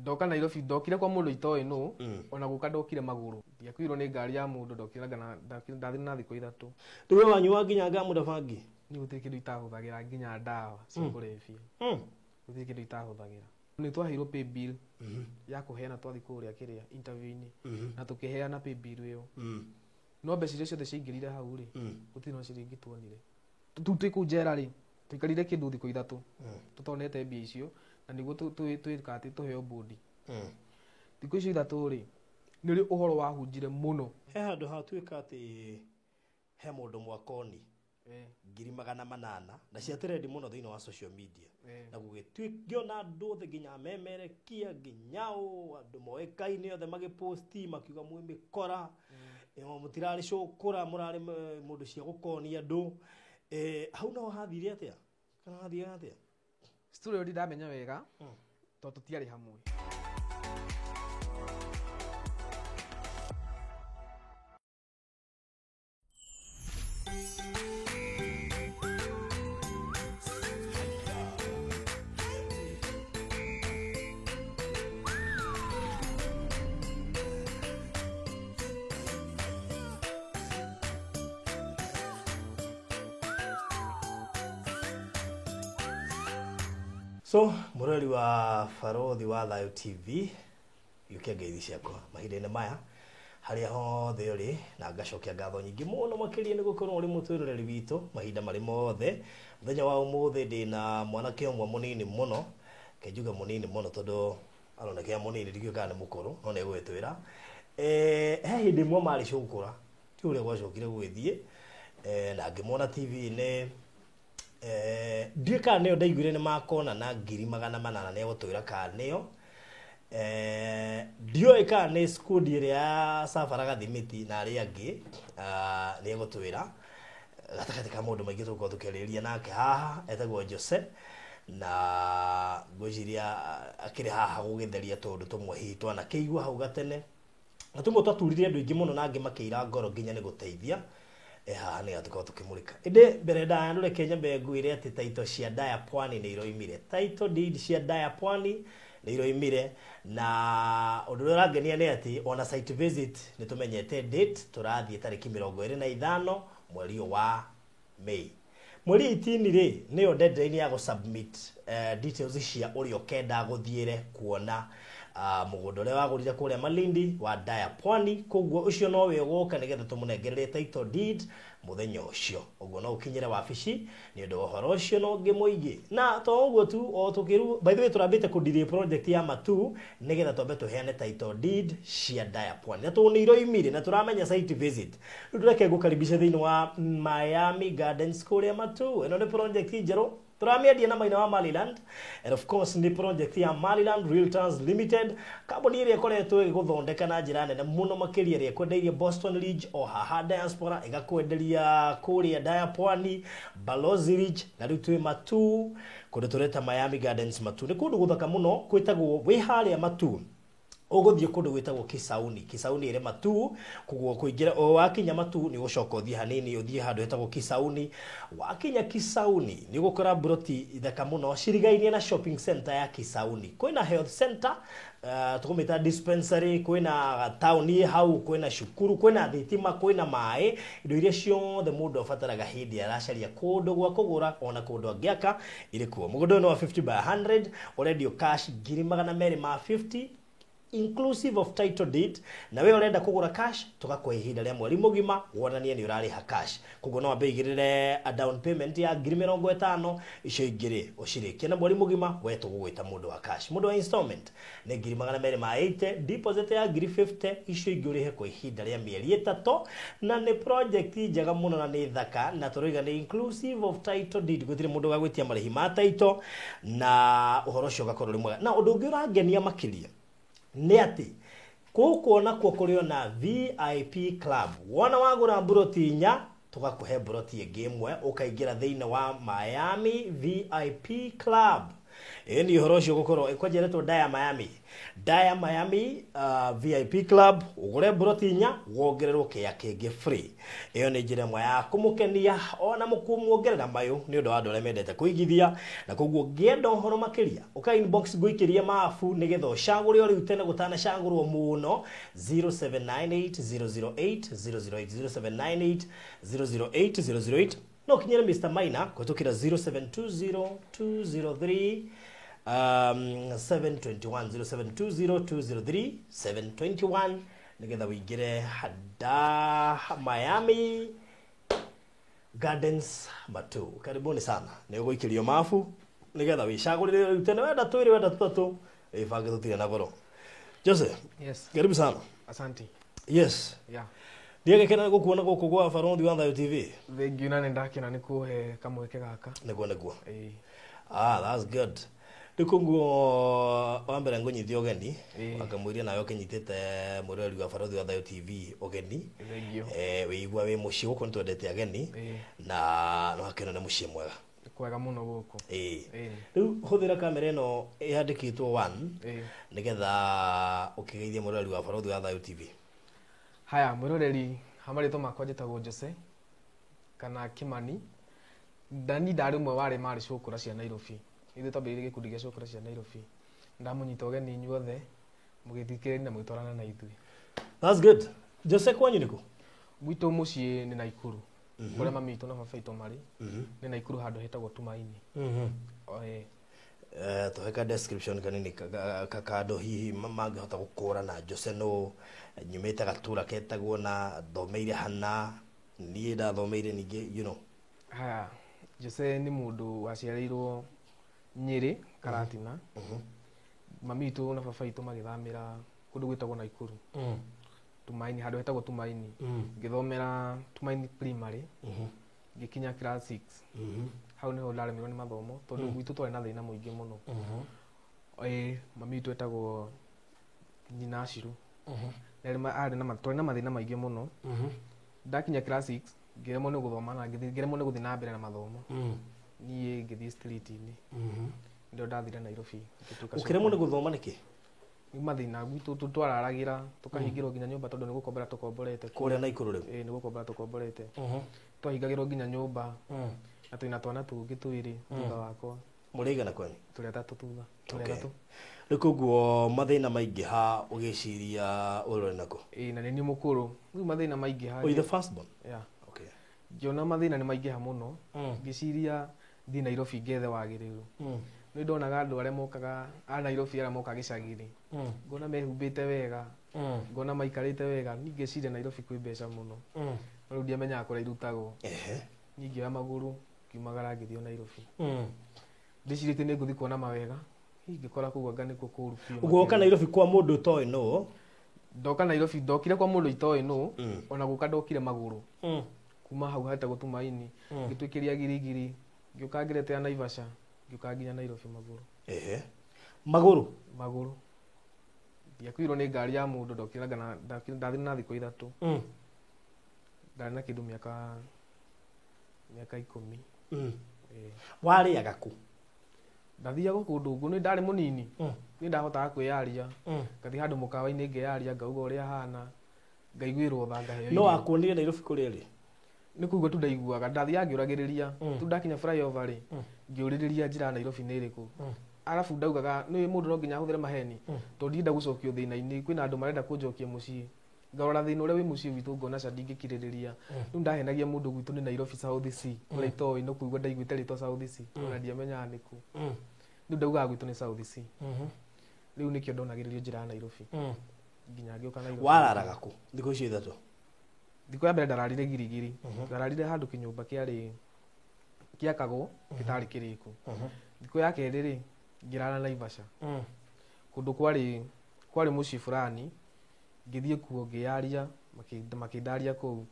Ndoka Nairobi ndokire kwa mũndũ itoĩ nũ. Ona gũka ndokire magũrũ, ndiakuirwo nĩ ngari ya mũndũ, ndokire ndathire na thikũ 3. Rĩu we wanyuaga nginya ngamu na bangi? Niĩ gũtirĩ kĩndũ itahũthagĩra, nginya ndawa cia kũrebia. Gũtirĩ kĩndũ itahũthagĩra. Nĩ twaheirwo pay bill ya kũheana twathiĩ kũrĩa kĩrĩa interview-inĩ, na tũkĩheana pay bill ĩyo. No mbeca iria ciothe ciaingĩrire hau rĩ, gũtirĩ na ciringi tuonire. Tu twĩ kũu njera rĩ, tũikarire kĩndũ thikũ 3 tũtonete mbia icio, na nĩguo twĩka atĩ tũheo bodi. Thikũ icio 3 rĩ, nĩrĩo ũhoro wahunjire mũno. He handũ hatuĩka atĩ he mũndũ mwakoni 800,000 na cia trendi mũno thĩinĩ wa social media. Na gũgĩtuĩka andũ othe nginya memerekia nginya andũ moĩkaine othe magĩposti makiuga mwĩ mĩkora, mũtirarĩ cũkũra, mũrarĩ mũndũ cia gũkonia andũ. Hau naho hathire atĩa? Kana hathire atĩa? Story ĩyo ndamenya wega tondũ tũtiarĩ hamwe. So, mũrori wa Barothi wa Thayo TV, yukia ngeithi ciakwa mahinda-inĩ maya harĩa hothe ũrĩ, na ngacokia ngatho nyingĩ mũno makĩria nĩ gũkorwo ũrĩ mũtwĩroreri witũ mahinda marĩ mothe. Mũthenya wa ũmũthĩ ndĩna mwanake ũmwe mũnini mũno, kenjuge mũnini mũno tondũ aroneka mũnini, ndikĩũĩ kana nĩ mũkũrũ, no nĩ egũgĩtwĩra. He hĩndĩ ĩmwe marĩ cũkũra, ti ũrĩa gwacokire gũgĩthiĩ, na ngĩmwona TV-inĩ. Ndiũĩ kana nĩyo ndaiguire nĩ makona na 800,000 nĩ egũtwĩra kana nĩyo. Ndiũĩ kana nĩ skundi ĩrĩa ya Sabara Gathimiti na arĩa angĩ, nĩ egũtwĩra. Gatagatĩ ka maũndũ maingĩ tũgũkorwo tũkĩarĩrĩria nake haha, etagwo Jose, na ngwĩciria akĩrĩ haha gũgĩtheria tũũndũ tũmwe hihi twanakĩigua hau gatene. Na tũmwe twaturire andũ aingĩ mũno na angĩ makĩira ngoro nginya nĩ gũteithia. Haha nĩ tũkorwo tũkĩmũrĩka. Ĩndĩ mbere ndaya ndũreke nyambe ngwĩre atĩ title cia Daya Pwani nĩ iroimire. Title deed cia Daya Pwani nĩ iroimire, na ũndũ ũrĩa ũrangenia nĩ atĩ ona site visit nĩ tũmenyete date, tũrathiĩ tarĩki 25 mweri ũyũ wa May. Mweri 18 rĩ, nĩyo deadline ya gũ-submit details cia ũrĩa ũkenda gũthiĩre kuona mũgũnda ũrĩa wagũrire kũrĩa Malindi wa Daya Pwani. Koguo ũcio nowe ũgũka nĩgetha tũmũnengererie title deed mũthenya ũcio. Ũguo no ũkinyĩre wabici nĩ ũndũ wa ũhoro ũcio na ũngĩ mũingĩ. Na to ũguo tu, o tũkĩru, by the way tũrambĩte kũ-delay project ya Matu nĩgetha twambe tũheane title deed cia Daya Pwani. Na tondũ nĩ iroimire na tũramenya site visit, rĩu tũreke ngũkaribisha thĩinĩ wa Miami Gardens kũrĩa Matu. Ĩno nĩ project njerũ tũramĩendia na maina wa Maryland, and of course nĩ project ya Maryland Realtors Limited, kambuni ĩrĩa ĩkoretwo ĩgĩgũthondeka na njĩra nene mũno makĩria, ĩrĩa ĩkwendeirie Boston Ridge o haha diaspora, ĩgakwenderia kũrĩa Daya Pwani, Balozi Ridge, na rĩu twĩ Matu kũndũ tũreta Miami Gardens Matu. Nĩ kũndũ gũthaka mũno kwĩtagwo wĩ harĩa Matu. Ũgũthiĩ kũndũ gwĩtagwo Kisauni. Kisauni ĩrĩ Matu, koguo kũingĩra o wakinya Matu nĩ ũgũcoka ũthiĩ hanini ũthiĩ handũ hetagwo Kisauni. Wakinya Kisauni nĩ ũgũkora mburoti thaka mũno cirigainie na shopping center ya Kisauni. Kwĩna health center, tũkũmĩta dispensary, kwĩna taũni hau, kwĩna cukuru, kwĩna thitima, kwĩna maĩ, indo iria ciothe mũndũ abataraga hĩndĩ aracaria kũndũ gwa kũgũra ona kũndũ angĩaka irĩ kuo. Mũgũnda ũyũ nĩ wa 50 by 100, ũrendio cash 250,000 inclusive of title deed, na we ũrenda kũgũra cash tũgakũhe ihinda rĩa mweri mũgima wonanie nĩ ũrarĩha cash. Koguo no wambe ũigĩrĩre a down payment ya 50,000, icio ingĩ rĩ ũcirĩkie na mweri mũgima, we tũgũgwĩta mũndũ wa cash. Mũndũ wa installment nĩ 280,000, deposit ya 50,000, icio ingĩ ũrĩhe kwa ihinda rĩa mĩeri 3, na nĩ project njega mũno na nĩ thaka, na tũroiga nĩ inclusive of title deed, gũtirĩ mũndũ ũgagwĩtia marĩhi ma title, na ũhoro ũcio ũgakorwo ũrĩ mwega. Na ũndũ ũngĩ ũrangenia makĩria nĩ atĩ gũkũ onakuo kũrĩ ona VIP club. Wona wagũra mburoti 4 tũgakũhe mburoti ĩngĩ ĩmwe, ũkaingĩra thĩinĩ wa Miami VIP club. Ĩni ũhoro ũcio gũkorwo ĩkwanjeretwo Daya Miami, Daya Miami VIP Club, ũgũre mburoti inya wongererwo kĩa kĩngĩ free. Ĩyo nĩ njĩra ĩmwe ya kũmũkenia ona mũkũmuongerera mayũ nĩ ũndũ wa andũ arĩa mendete kũigithia, na koguo ũngĩenda ũhoro makĩria ũka inbox ngũikĩrie mabu nĩgetha ũcagũre o rĩu tene gũtanacagũrwo mũno. 0798 008 008 0798 008 008. No ũkinyĩre Mr. Maina kũhĩtũkĩra 0720 203 721, 0720 203 721 nĩgetha wĩingĩre hada Miami Gardens Matu. Karibuni sana, nĩ ũgũikĩrio mabu nĩgetha wĩcagũrĩre rĩu tene, wenda twĩrĩ wenda tũtatũ, wĩbange tũtirĩ na goro. Jose. Yes. Karibu sana. Asante. Yes. Yeah. Ndiagĩkena gũkuona gũkũ gwa Barothi wa Thayo TV. Thengiũ, na nĩ ndakena nĩ kũhe kamweke gaka. Nĩguo, nĩguo. Ĩĩ. Ah, that's good. Rĩu koguo wa mbere ngũnyite ũgeni. Ĩĩ. Wakamũiria nawe ũkĩnyitĩte mwĩroreri wa Barothi wa Thayo TV ũgeni. Thengiũ. Wĩigua wĩ mũciĩ gũkũ, nĩtwendete ageni. Ĩĩ. Na no hakĩona nĩ mũciĩ mwega. Nĩ kwega mũno gũkũ. Ĩĩ. Ĩĩ. Rĩu hũthĩra kamera ĩno ĩandĩkĩtwo one Ĩĩ. nĩgetha ũkĩgeithie mwĩroreri wa Barothi wa Thayo TV. Haya, mwĩroreri, ha marĩtwa makwa njĩtagwo Jose kana Kimani. Ndani ndarĩ ũmwe wa arĩa marĩ cũkũra cia Nairobi. Ithuĩ twambĩrĩirie gĩkundi gĩa cũkũra cia Nairobi. Ndamũnyita ũgeni inyuothe mũgĩthikĩrĩria na mũgĩtwarana na ithuĩ. That's good. Jose, kwanyu nĩkũ? Gwitũ mũciĩ nĩ Naikuru, kũrĩa mami witũ na baba witũ marĩ. Nĩ Naikuru, handũ hetagwo Tumaini. Ĩĩ. Tũhe ka description kanini kandũ hihi mangĩhota gũkũrana Jose no nyumĩte gatura ketagwo na thomeire hana, niĩ ndathomeire ningĩ. Haya, Jose nĩ mũndũ waciarĩirwo Nyĩrĩ, Karatina. Mami witũ na baba witũ magĩthamĩra kũndũ gwĩtagwo Naikuru, Tumaini, handũ hetagwo Tumaini. Ngĩthomera Tumaini Primary, ngĩkinya class 6. Hau nĩho ndaremirwo nĩ mathomo tondũ gwitũ twarĩ na thĩna mũingĩ mũno. Ĩĩ, mami witũ etagwo nyina Aciru. Arĩ na twarĩ na mathĩna maingĩ mũno. Ndakinya class 6 ngĩremwo nĩ gũthoma na ngĩremwo nĩ gũthiĩ na mbere na mathomo. Niĩ ngĩthiĩ street-inĩ, nĩrĩo ndathire Nairobi ngĩtuĩka. Ũkĩremwo nĩ gũthoma nĩkĩ? Nĩ mathĩna gwitũ, twararagĩra tũkahingĩrwo nginya nyũmba tondũ nĩ gũkombora tũkomborete. Kũrĩa Naikuru rĩu? Ĩĩ, nĩ gũkombora tũkomborete. Twahingagĩrwo nginya nyũmba na twĩna twana tũngĩ twĩrĩ thutha wakwa. Mũrĩ aigana kwanyu? Tũrĩ atatũ thutha, tũrĩ atatũ. Rĩu koguo mathĩna maingĩha ũgĩciria ũrore nako? Ĩĩ, na nĩ niĩ mũkũrũ, rĩu mathĩna maingĩha. Oh, you the first born? Yeah. Okay. Ngĩona mathĩna nĩ maingĩha mũno, ngĩciria thiĩ Nairobi ngethe wagĩrĩru. Nĩ ndonaga andũ arĩa mokaga a Nairobi, arĩa mokaga gĩcagi-inĩ, ngona mehumbĩte wega, ngona maikarĩte wega. Niĩ ngĩciria Nairobi kwĩ mbeca mũno, no rĩu ndiamenyaga kũrĩa irutagwo. Niĩ ngĩoya magũrũ ngiumagara ngĩthiĩ o Nairobi, ndĩcirĩtie nĩ ngũthiĩ kuona mawega. Hihi ngĩkora kũu anga nĩkuo kũũru biũ Ũguo woka makĩria. Nairobi kwa mũndũ ũtoĩ nũ? Ndoka Nairobi, ndokire kwa mũndũ itoĩ nũ. Ona gũka ndokire magũrũ kuma hau hetagwo Tumaini, ngĩtwĩkĩria Girigiri, ngĩũka ngerete ya Naivasha, ngĩũka nginya Nairobi magũrũ. Ehe, magũrũ? Magũrũ, ndiakuirwo nĩ ngari ya mũndũ. Ndokire na ndathire na thikũ 3. Ndarĩ na kĩndũ mĩaka 10. Ĩĩ. Warĩaga kũ? Ndathiaga kũndũ ũguo, nĩ ndarĩ mũnini, nĩ ndahotaga kwĩyaria. Ngathiĩ handũ mũkawa-inĩ ngeyaria, ngauga ũrĩa hana, ngaiguĩrwo tha, ngaheo No irio. Wakuonire Nairobi kũrĩa rĩ? Nĩ kũigua tu ndaiguaga, ndathiaga ngĩũragĩrĩria tu. Ndakinya flyover rĩ, ngĩũrĩrĩria njĩra ya Nairobi nĩ ĩrĩkũ. Arabu ndaugaga nĩ mũndũ no nginya ahũthĩre maheni tondũ ndienda gũcokio thĩna-inĩ. Kwĩna andũ marenda kũnjokia mũciĩ, ngarora thĩna ũrĩa wĩ mũciĩ witũ, ngona ca ndingĩkirĩrĩria. Rĩu ndahenagia mũndũ gwitũ nĩ Nairobi South C, kũrĩa itoĩ no kũigua ndaiguĩte rĩtwa South C, ona ndiamenyaga nĩkũ. Rĩu ndaugaga gwitũ nĩ South C. Rĩu nĩkĩo ndonagĩrĩrio njĩra ya Nairobi nginya ngĩũka Nairobi. Wararaga kũ thikũ icio 3? Thikũ ya mbere ndararire Girigiri. Ndararire handũ kĩnyũmba kĩarĩ kĩakagwo gĩtarĩ kĩrĩku. Thikũ ya kerĩ rĩ, ngĩrara Naivasha, kũndũ kwarĩ mũciĩ fulani. Ngĩthiĩ kuo ngĩyaria, makĩndaria kũu,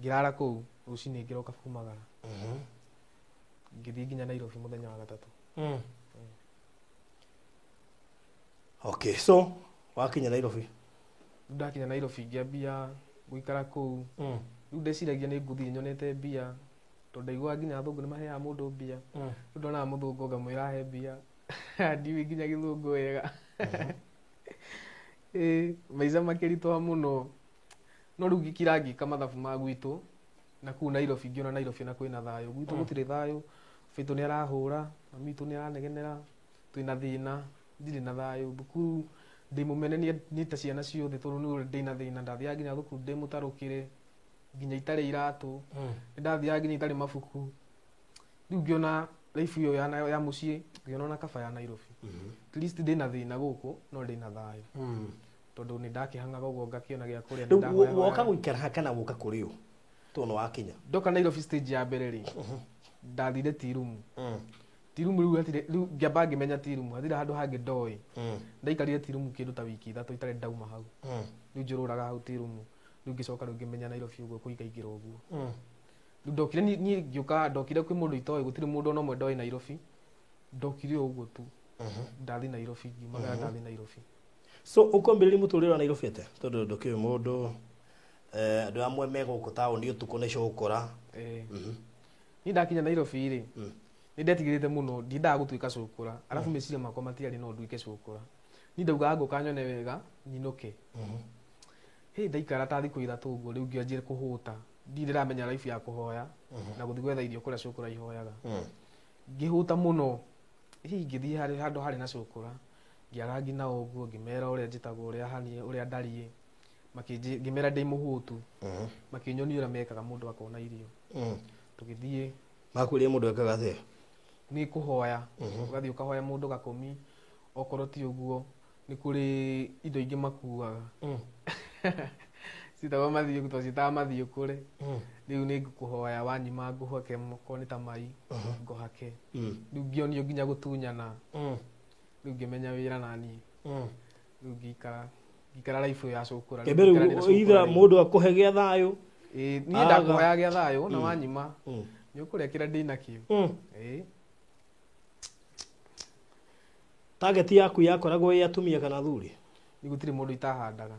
ngĩrara kũu. Rũcinĩ ngĩroka kumagara, ngĩthiĩ nginya Nairobi mũthenya wa gatatũ. Okay, so wakinya Nairobi? Rĩu ndakinya Nairobi ngĩambia gũikara kũu. Rĩu ndeciragia nĩ ngũthiĩ nyonete mbia tondũ ndaiguaga nginya athũngũ nĩ maheaga mũndũ mbia. Rĩu ndonaga mũthũngũ ngamwĩra ahe mbia. Ndiũĩ nginya gĩthũngũ wega. Ĩĩ, maica makĩritũha mũno. No rĩu ngĩkira ngĩka mathabu ma gwitũ na kũu Nairobi ngĩona Nairobi ona kwĩna thayũ. Gwitũ gũtirĩ thayũ, baba witũ nĩ arahũra, mami witũ nĩ aranegenera, twĩna thĩna, ndirĩ na thayũ. Thukuru ndĩ mũmene niĩ ta ciana ciothe tondũ nĩ ũrĩa ndĩna thĩna. Ndathiaga nginya thukuru ndĩ mũtarũkĩre, nginya itarĩ iratũ, nĩ ndathiaga nginya itarĩ mabuku. Rĩu ngĩona life ĩyo ya mũciĩ, ngĩona ona kaba ya Nairobi. At least ndĩna thĩna gũkũ, no ndĩna thayũ. Tondũ nĩ ndakĩhang'aga ũguo ngakĩona gĩa kũrĩa, nĩ Rĩu ndahoyahoya. Woka gũikara ha kana woka kũrĩ ũ? Tondũ nĩ wakinya. Ndoka Nairobi stage ya mbere rĩ, ndathire tea room. Tea room rĩu hatirĩ, rĩu ngĩamba ngĩmenya tea room, hatirĩ handũ hangĩ ndoĩ. Ndaikarire tea room kĩndũ ta wiki 3 itarĩ ndauma hau. Rĩu njũrũraga hau tea room. Rĩu ngĩcoka rĩu ngĩmenya Nairobi ũguo kũingaingĩra ũguo. Rĩu ndokire niĩ ngĩũka, ndokire kwĩ mũndũ itoĩ, gũtirĩ mũndũ ona ũmwe ndoĩ Nairobi. Ndokire o ũguo tu. Ndathi Nairobi, ngiumagara ndathi Nairobi. So ũkwambĩrĩria mũtũrĩre wa Nairobi atĩa? Tondũ ndũkĩũĩ mũndũ, andũ amwe me gũkũ taũni ũtukũ nĩ cũkũra. Niĩ ndakinya Nairobi rĩ, nĩ ndetigĩrĩte mũno, ndiendaga gũtuĩka cũkũra. Arabu meciria makwa matiarĩ no nduĩke cũkũra. Niĩ ndaugaga ngũka nyone wega, nyinũke. Hĩ, ndaikara ta thikũ 3 ũguo, rĩu ngĩanjia kũhũta. Ndirĩ ndĩramenya life ya kũhoya, na gũthiĩ gwetha irio kũrĩa cũkũra ihoyaga. Ngĩhũta mũno. Hihi ngĩthiĩ handũ harĩ na cũkũra, ngĩara nginya ũguo, ngĩmera ũrĩa njĩtagwo, ũrĩa haniĩ, ũrĩa ndariĩ. Ngĩmera ndĩ mũhũtu. Makĩnyonia ũrĩa mekaga mũndũ akona irio. Tũgĩthiĩ. Makwĩrire mũndũ ekaga atĩa? Nĩ kũhoya. Ũgathiĩ ũkahoya mũndũ gakũmi, okorwo ti ũguo, nĩ kũrĩ indo ingĩ makuaga. Citagwo mathiũku, twacitaga mathiũkũre. Rĩu nĩ ngũkũhoya wanyima ngũhake, okorwo nĩ ta mai, ngũhake. Rĩu ngĩonio nginya gũtunyana. Rĩu ngĩmenya wĩra na niĩ. Rĩu ngĩikara life ĩyo ya cũkũra. Rĩu Kĩambere ngĩikara ndĩ na cũkũra either rĩu. mũndũ akũhe gĩa thayũ. Ĩĩ, niĩ Aga. ndakũhoya gĩa thayũ na wanyima. Nĩ ũkũrĩa kĩrĩa ndĩnakĩo. Ĩĩ. Target yaku yakoragwo ĩ atumia kana athuri? Niĩ gũtirĩ mũndũ itahandaga.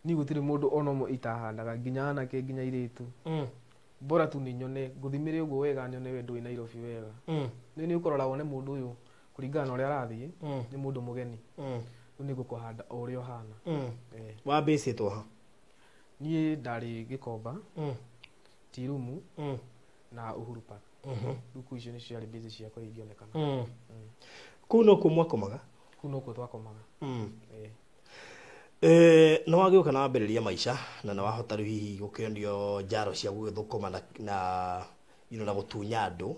Niĩ gũtirĩ mũndũ ona ũmwe itahandaga, nginya anake nginya airĩtu. Bora tu nĩ nyone, ngũthimĩre ũguo wega nyone we ndũĩ Nairobi wega. Nĩ nĩ ũkũrora wone mũndũ ũyũ kũringana na ũrĩa arathiĩ, nĩ mũndũ mũgeni. Rĩu nĩ ngũkũhanda o ũrĩa ũhana. Wambĩcĩtwo ha? Niĩ ndarĩ Gĩkomba, Tea Room, na Uhuru Park. Rĩu kũu icio nĩcio ciarĩ base ciakwa ingĩonekana. Kũu no kuo mwakomaga? Kũu no kuo twakomaga. Nĩ wagĩũka na wambĩrĩria maica na nĩ wahota rĩu hihi gũkĩonio njaro cia gũgĩthũkũma na na gũtunya andũ.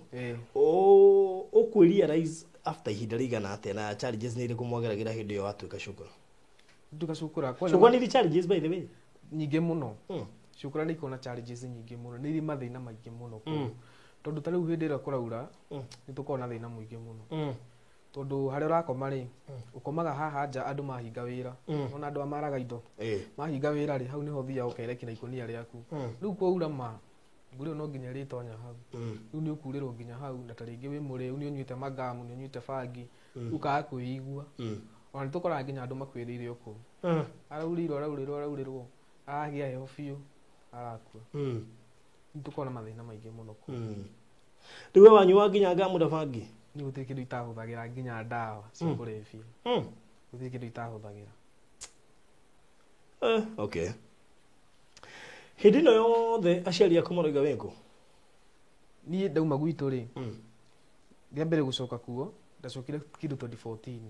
Ũkwĩ realize after ihinda rĩigana atĩa na challenges nĩ irĩkũ mwageragĩra hĩndĩ ĩyo watuĩka cũkũra? Nduĩka cũkũra, kwanja Cũkũra nĩ irĩ challenges by the way? Nyingĩ mũno. Cũkũra nĩ ikoragwo na challenges nyingĩ mũno, nĩ irĩ mathĩna maingĩ mũno. Tondũ ta rĩu hĩndĩ ĩrĩa kũraura, nĩ tũkoragwo na thĩna mũingĩ mũno. Tondũ harĩa ũrakoma rĩ, ũkomaga haha nja andũ mahinga wĩra. Ona andũ a maraga indo. Mahinga wĩra rĩ, hau nĩho ũthiaga ũkereki na ikũnia rĩaku. Rĩu kwaura ma, mbura ĩyo no nginya ĩrĩtonya hau. Rĩu nĩ ũkurĩrwo nginya hau, na ta rĩngĩ wĩ mũrĩu, nĩ ũnyuĩte magamu, nĩ ũnyuĩte bangi, ũkaga kwĩigua. Ona nĩ tũkoraga nginya andũ makuĩrĩire o kũu. Araurĩirwo, araurĩrwo, araurĩrwo, aragĩa heho biũ, arakua. Nĩ tũkoragwo na mathĩna maingĩ mũno kũu. Rĩu we wanyuaga nginya ngamu na bangi? Niĩ gũtirĩ kĩndũ itahũthagĩra, nginya ndawa cia kũrebia. Gũtirĩ kĩndũ itahũthagĩra. Okay. Hĩndĩ ĩno yothe aciari aku maroiga wĩ kũ? Niĩ ndauma gwitũ rĩ, rĩa mbere gũcoka kuo, ndacokire kĩndũ 2014.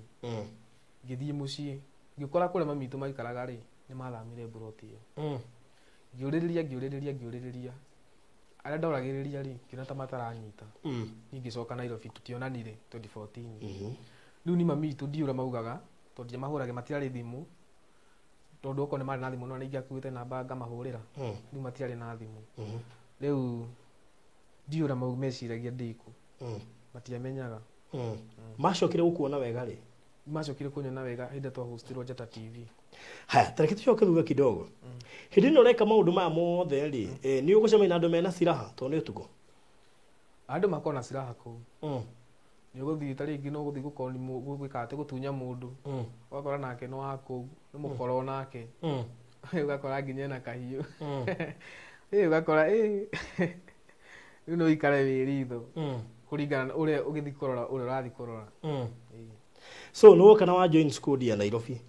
Ngĩthiĩ mũciĩ, ngĩkora kũrĩa mami witũ maikaraga rĩ, nĩ mathamire mburoti ĩyo. Ngĩũrĩrĩria, ngĩũrĩrĩria, ngĩũrĩrĩria. Arĩa ndoragĩrĩria rĩ, ngĩona ta mataranyita. Niĩ ngĩcoka Nairobi, tũtionanire 2014. Rĩu ni mami witũ ndiũĩ ũrĩa maugaga, tondũ ndiamahũragĩra, matiarĩ thimũ. Tondũ okorwo nĩ marĩ na thimũ, no nĩ ingĩakuĩte namba ngamahũrĩra. Rĩu matiarĩ na thimũ. Rĩu ndiũĩ ũrĩa meciragia ndĩkũ. Matiamenyaga. Macokire gũkuona wega rĩ? Macokire kunyona wega hĩndĩ ĩrĩa twahostirwo Njata TV. Haya, tareke tũcoke thutha kidogo. Hĩndĩ ĩno ũreka maũndũ maya mothe rĩ, nĩ ũgũcemania na andũ mena silaha tondũ nĩ ũtukũ? Andũ makoragwo na silaha kũu. Nĩ ũgũthiĩ ta rĩngĩ no ũgũthiĩ gũkoni gwĩka atĩ gũtunya mũndũ. Ũgakora nake nĩ wa kũu, nĩ mũkora onake. Ũgakora nginya ena kahiũ. Ũgakora, rĩu no ũikare wĩ ritho. Kũringana na ũrĩa ũgĩthiĩ kũrora ũrĩa ũrathiĩ kũrora. So nĩ woka na wa join squad ya Nairobi.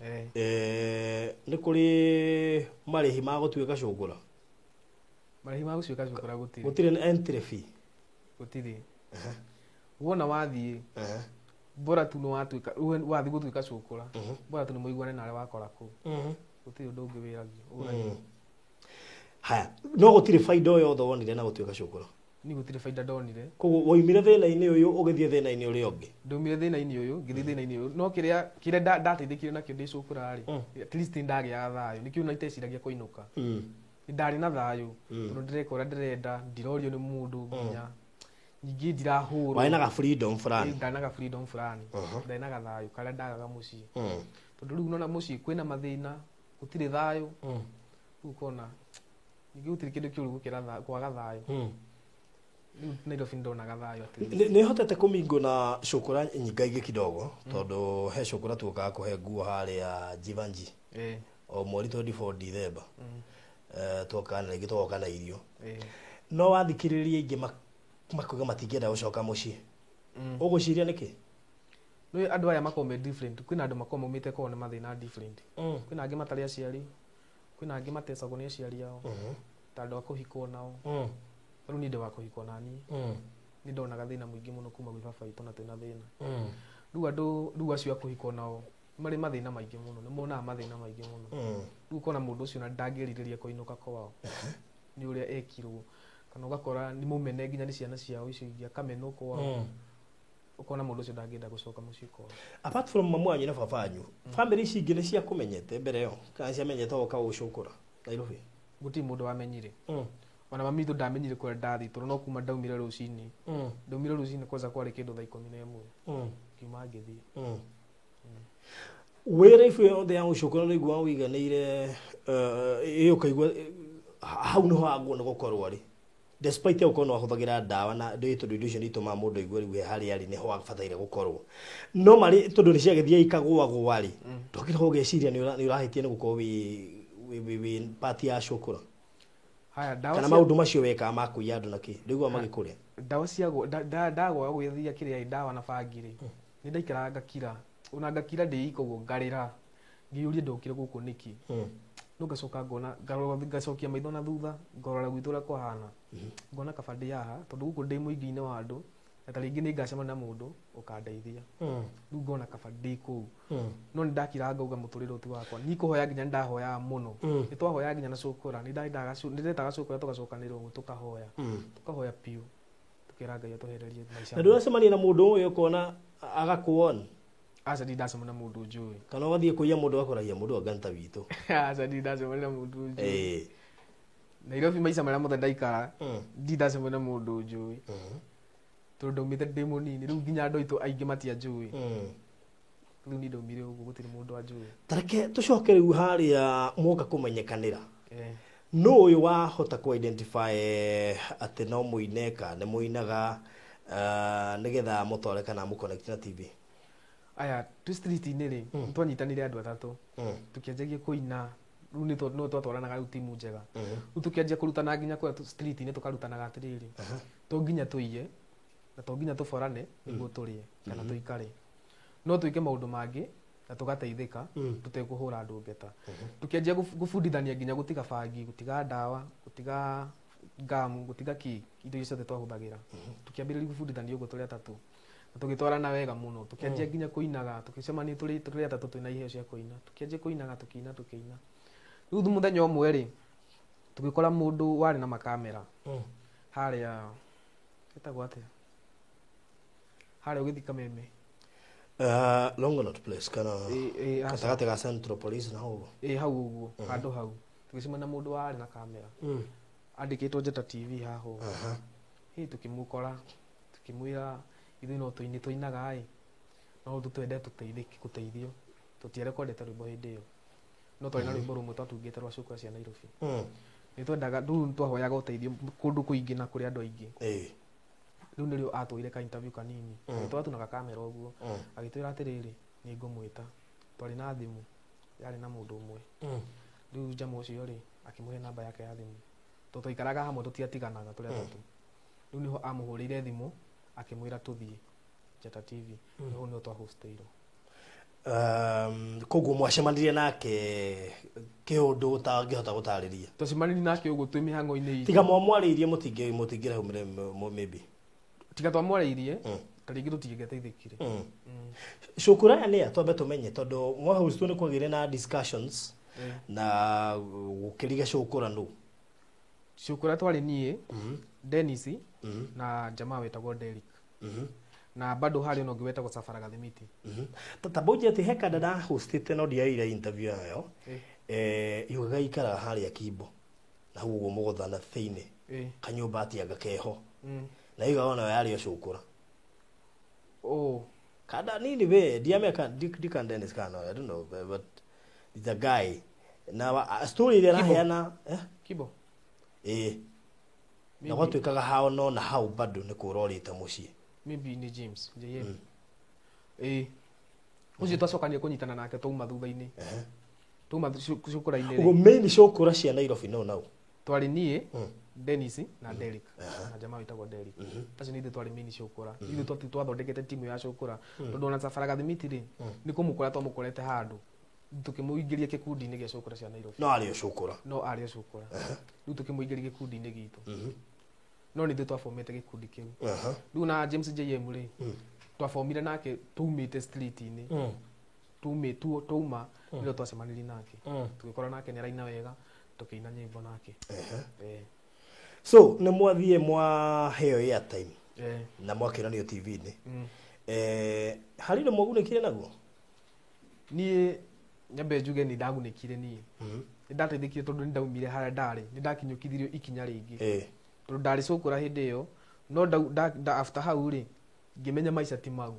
Nĩ kũrĩ marĩhi ma gũtuĩka cũngũra? Marĩhi ma gũtuĩka cũngũra gũtirĩ. Gũtirĩ na entry fee? Gũtirĩ. Wona wathiĩ bora tu nĩ watuĩka wathiĩ gũtuĩka cũngũra, bora tu nĩ mũiguane na arĩa wakora kũu. Gũtirĩ ũndũ ũngĩ wĩragio. Haya, no gũtirĩ baida o yothe wonire na gũtuĩka cũngũra? Ni gũtirĩ baida ndonire. Koguo woimire thĩna-inĩ ũyũ ũgĩthiĩ thĩna-inĩ ũrĩa ũngĩ? Ndaumire thĩna-inĩ ũyũ ngĩthiĩ thĩna-inĩ ũyũ, no kĩrĩa ndateithĩkire nakĩo ndĩ cũkũra rĩ, at least ndagĩaga thayũ. Nĩkĩo ona iteciragia kũinũka. Ndarĩ na thayũ tondũ ndĩreka ũrĩa ndĩrenda, ndirorio nĩ mũndũ nginya ningĩ ndirahũrwo. Warĩ na ga freedom fulani? Ndarĩ na ga freedom fulani. Ndarĩ na gathayũ karĩa ndagaga mũciĩ. Tondũ rĩu nona mũciĩ kwĩna mathĩna, gũtirĩ thayũ. Rĩu ũkona ningĩ gũtirĩ kĩndũ kĩũru gũkĩra kwaga thayũ. Rĩu Nairobi ndonaga thayũ atĩ nĩ hotete kũmingwo na cũkũra nyingaingĩ kidogo, tondũ he cũkũra tuokaga kũhe nguo harĩa Jivanji o mweri 24 December. Tuokaga na rĩngĩ tũgoka na irio. No wathikĩrĩria aingĩ makuga matingĩenda gũcoka mũciĩ. Ũgwĩciria nĩkĩ? Nĩ andũ aya makoragwo me different. Kwĩna andũ makoragwo maumĩte kwao nĩ mathĩna different. Kwĩna angĩ matarĩ aciari, kwĩna angĩ matecagwo nĩ aciari ao, ta andũ a kũhikwo nao. Rĩu niĩ ndĩ wa kũhikwo naniĩ. Nĩ ndonaga thĩna mũingĩ mũno kuma gwĩ baba witũ na twĩna thĩna. Rĩu andũ rĩu acio a kũhikwo nao marĩ mathĩna maingĩ mũno, nĩ monaga mathĩna maingĩ mũno. Rĩu ũkona mũndũ ũcio na ndangĩrirĩria kũinũka kwao nĩ ũrĩa ekirwo, kana ũgakora nĩ mũmene nginya nĩ ciana ciao icio ingĩ, akamenwo kwao. Ũkona mũndũ ũcio ndangĩenda gũcoka mũciĩ kwao. Apart from mamu wanyu na baba wanyu, family ici ingĩ nĩ ciakũmenyete mbere ĩyo kana ciamenyete woka gũcũkũra Nairobi? Gũtirĩ mũndũ wamenyire. Ona mami witũ ndamenyire kũrĩa ndathiĩ tondũ no kuma ndaumire rũcinĩ. Ndaumire rũcinĩ kwanza kwarĩ kĩndũ thaa 11. Ngiuma ngĩthiĩ. Wĩra ibu yothe ya gũcũkũra nĩ ũiguaga ũiganĩire, ĩ ũkaigua hau nĩho wagwo nĩ gũkorwo rĩ? Despite ya gũkorwo nĩ wahũthagĩra ndawa na ndĩ tondũ indo icio nĩ itũmaga mũndũ aigue rĩu harĩa arĩ nĩho abataire gũkorwo. No marĩ tondũ nĩ ciagĩthiĩ ikagũagũa rĩ, ndũkĩrĩ ho ũgeciria nĩ ũrahĩtia nĩ gũkorwo wĩ part ya cũkũra. Haya, ndawa kana maũndũ macio wekaga ma kũiya andũ na kĩ, ndũiguaga magĩkũrĩa? Ndawa cia ndagwa gwĩthia kĩrĩa ndawa na bangi rĩ, nĩ ndaikaraga ngakira. Ona ngakira ndĩ iko ũguo ngarĩra. Ngĩyũria ndokire gũkũ nĩkĩ. No ngacoka ngona, ngacokia maitho na thutha, ngorora gwitũ ũrĩa kwahana. Ngona kaba ndĩ haha, tondũ gũkũ ndĩ mũingĩ-inĩ wa andũ, na ta rĩngĩ nĩ ngacemania na mũndũ ũkandeithia. Rĩu ngona kaba ndĩ kũu. No nĩ ndakiraga ngauga mũtũrĩre ũyũ ti wakwa. Niĩ kũhoya nginya nĩ ndahoyaga mũno. Nĩ twahoyaga nginya na cũkũra. Nĩ ndetaga cũkũra tũgacokanĩrĩra ũguo tũkahoya. Tũkahoya biũ. Tũkera Ngai atũhererie maica. Na ndũracemania na mũndũ ũyũ ũkona agakuona? Aca, ndirĩ ndacemania na mũndũ njũĩ. Kana ũgathiĩ kũiya mũndũ ũgakoragia mũndũ anga nĩ ta witũ. Aca, ndirĩ ndacemania na mũndũ njũĩ. Nairobi maica marĩa mothe ndaikara, ndirĩ ndacemania na mũndũ njũĩ. Tondũ ndaumĩte ndĩ mũnini, rĩu nginya andũ aitũ aingĩ matianjũĩ. Rĩu niĩ ndaumire ũguo gũtirĩ mũndũ anjũĩ. Ta reke tũcoke rĩu harĩa mwoka kũmenyekanĩra. Nũ ũyũ wahota kũ identify atĩ no mũine kana nĩ mũinaga, nĩgetha mũtware kana mũconnect na TV? Aya, twĩ street-inĩ rĩ, nĩtwanyitanire andũ atatũ. Tũkĩanjagia kũina, rĩu no twatwaranaga rĩu timu njega. Rĩu tũkĩanjia kũrutana nginya kũrĩa street-inĩ tũkarutanaga atĩrĩrĩ, to nginya tũiye, na to nginya tũborane nĩguo tũrĩe kana tũikare. No twĩke maũndũ mangĩ na tũgateithĩka tũtekũhũra andũ ngeta. Tũkĩanjia gũbundithania nginya gũtiga bangi, gũtiga ndawa, gũtiga ngamu, gũtiga kĩ, indo icio ciothe twahũthagĩra. Tũkĩambĩrĩria gũbundithania ũguo tũrĩ atatũ. Na tũgĩtwarana wega mũno, tũkĩanjia nginya kũinaga, tũgĩcemania tũrĩ atatũ twĩna iheo cia kũina. Tũkĩanjia kũinaga, tũkĩina, tũkĩina. Rĩu mũthenya ũmwe rĩ, tũgĩkora mũndũ warĩ na makamera. Harĩa, ĩtagwo atĩa? Harĩa ũgĩthiĩ Kameme. Longonot Place kana gatagatĩ ga Central Police na hau ũguo. Hau ũguo, handũ hau. Tũgĩcemania na mũndũ warĩ na kamera. Andĩkĩtwo Njata TV haha ũguo. Tũkĩmũkora, tũkĩmwĩra ithuĩ no tũine tũinaga ĩ, no tũtwende tũteithĩke gũteithio. Tũtiarekondete rwĩmbo hĩndĩ ĩyo. No twarĩ na rwĩmbo rũmwe twatungĩte rwa cũkũra cia Nairobi. Nĩ twendaga, rĩu twahoyaga ũteithio kũndũ kũingĩ na kũrĩ andũ aingĩ. Rĩu nĩrĩo atwĩrire ka interview kanini. Agĩtwara tu na gakamera ũguo. Agĩtwĩra atĩrĩrĩ, nĩ ngũmwĩta. Twarĩ na thimũ, yarĩ na mũndũ ũmwe. Rĩu njama ũcio rĩ, akĩmũhe namba yake ya thimũ. Tondũ twaikaraga hamwe tũtiatiganaga tũrĩ atatũ. Rĩu nĩho amũhũrĩire thimũ, Akĩmwĩra tũthiĩ Njata TV. Nĩho nĩho twahostĩirwo. Koguo mwacemanirie nake kĩũndũ ũtangĩhota gũtarĩria? Twacemanirie nake ũguo twĩ mĩhang'o-inĩ itũ. Tiga mwamwarĩirie mũtingĩraumire maybe. Tiga twamwarĩirie ta rĩngĩ tũtingĩateithĩkire. Cukura aya nĩ a twambe tũmenye tondũ mwahostwo nĩ kwagĩire na discussions na gũkĩriga cukura nũ. Cukura twarĩ niĩ, Dennis na jamaa wetagwo Derrick. Na bado harĩ ona ũngĩ wetagwo Safara Gathimiti. Tamba ũnjĩre atĩ he kanda ndahostĩte no ndiaire interview yayo. Yugaga ikaraga harĩa Kimbo na hau ũguo mũgũthana thĩinĩ kanyũmba atianga keho na yugaga ona yarĩ o cukura. Kanda nini we ndiameka ndikan Dennis kana I don't know but the guy na story ĩrĩa araheana Kibo. Na gwatuĩkaga hao no na hau bado nĩ kũrorĩte mũciĩ. Maybe ni James JM. Ũcio twacokania kũnyitana nake twauma thutha-inĩ. Twauma cukura-inĩ. Ũguo main cukura cia Nairobi no nau. Twarĩ niĩ, Dennis na Derrick. Na jamaa wĩtagwo Derrick. Acio nĩ ithuĩ twarĩ main cukura. Ithuĩ twathondekete timu ya cukura. Tondũ ona Safara Gathimiti rĩ, nĩ kũmũkora twamũkorete handũ. Tũkĩmũingĩria gĩkundi-inĩ gĩa cukura cia Nairobi. No arĩ o cukura. No arĩ o cukura. Rĩu tũkĩmũingĩria gĩkundi-inĩ gitũ. No nĩ ithuĩ twabomete gĩkundi kĩu. Rĩu na James JM rĩ, twabomire nake tumĩte street-inĩ. Twauma nĩrĩo twacemanirie nake. Tũgĩkora nake nĩ araina wega, tũkĩina nyĩmbo nake. So nĩ mwathiĩ mwaheo airtime na mwakĩonanio TV-inĩ. Harĩ ũndũ mwagunĩkire naguo? Niĩ nyambe njuge nĩ ndagunĩkire niĩ. Nĩ ndateithĩkire tondũ nĩ ndaumire harĩa ndarĩ, nĩ ndakinyũkithirio ikinya rĩngĩ. Tondũ ndarĩ cukura hĩndĩ ĩyo, no after hau rĩ, ngĩmenya maica ti mau.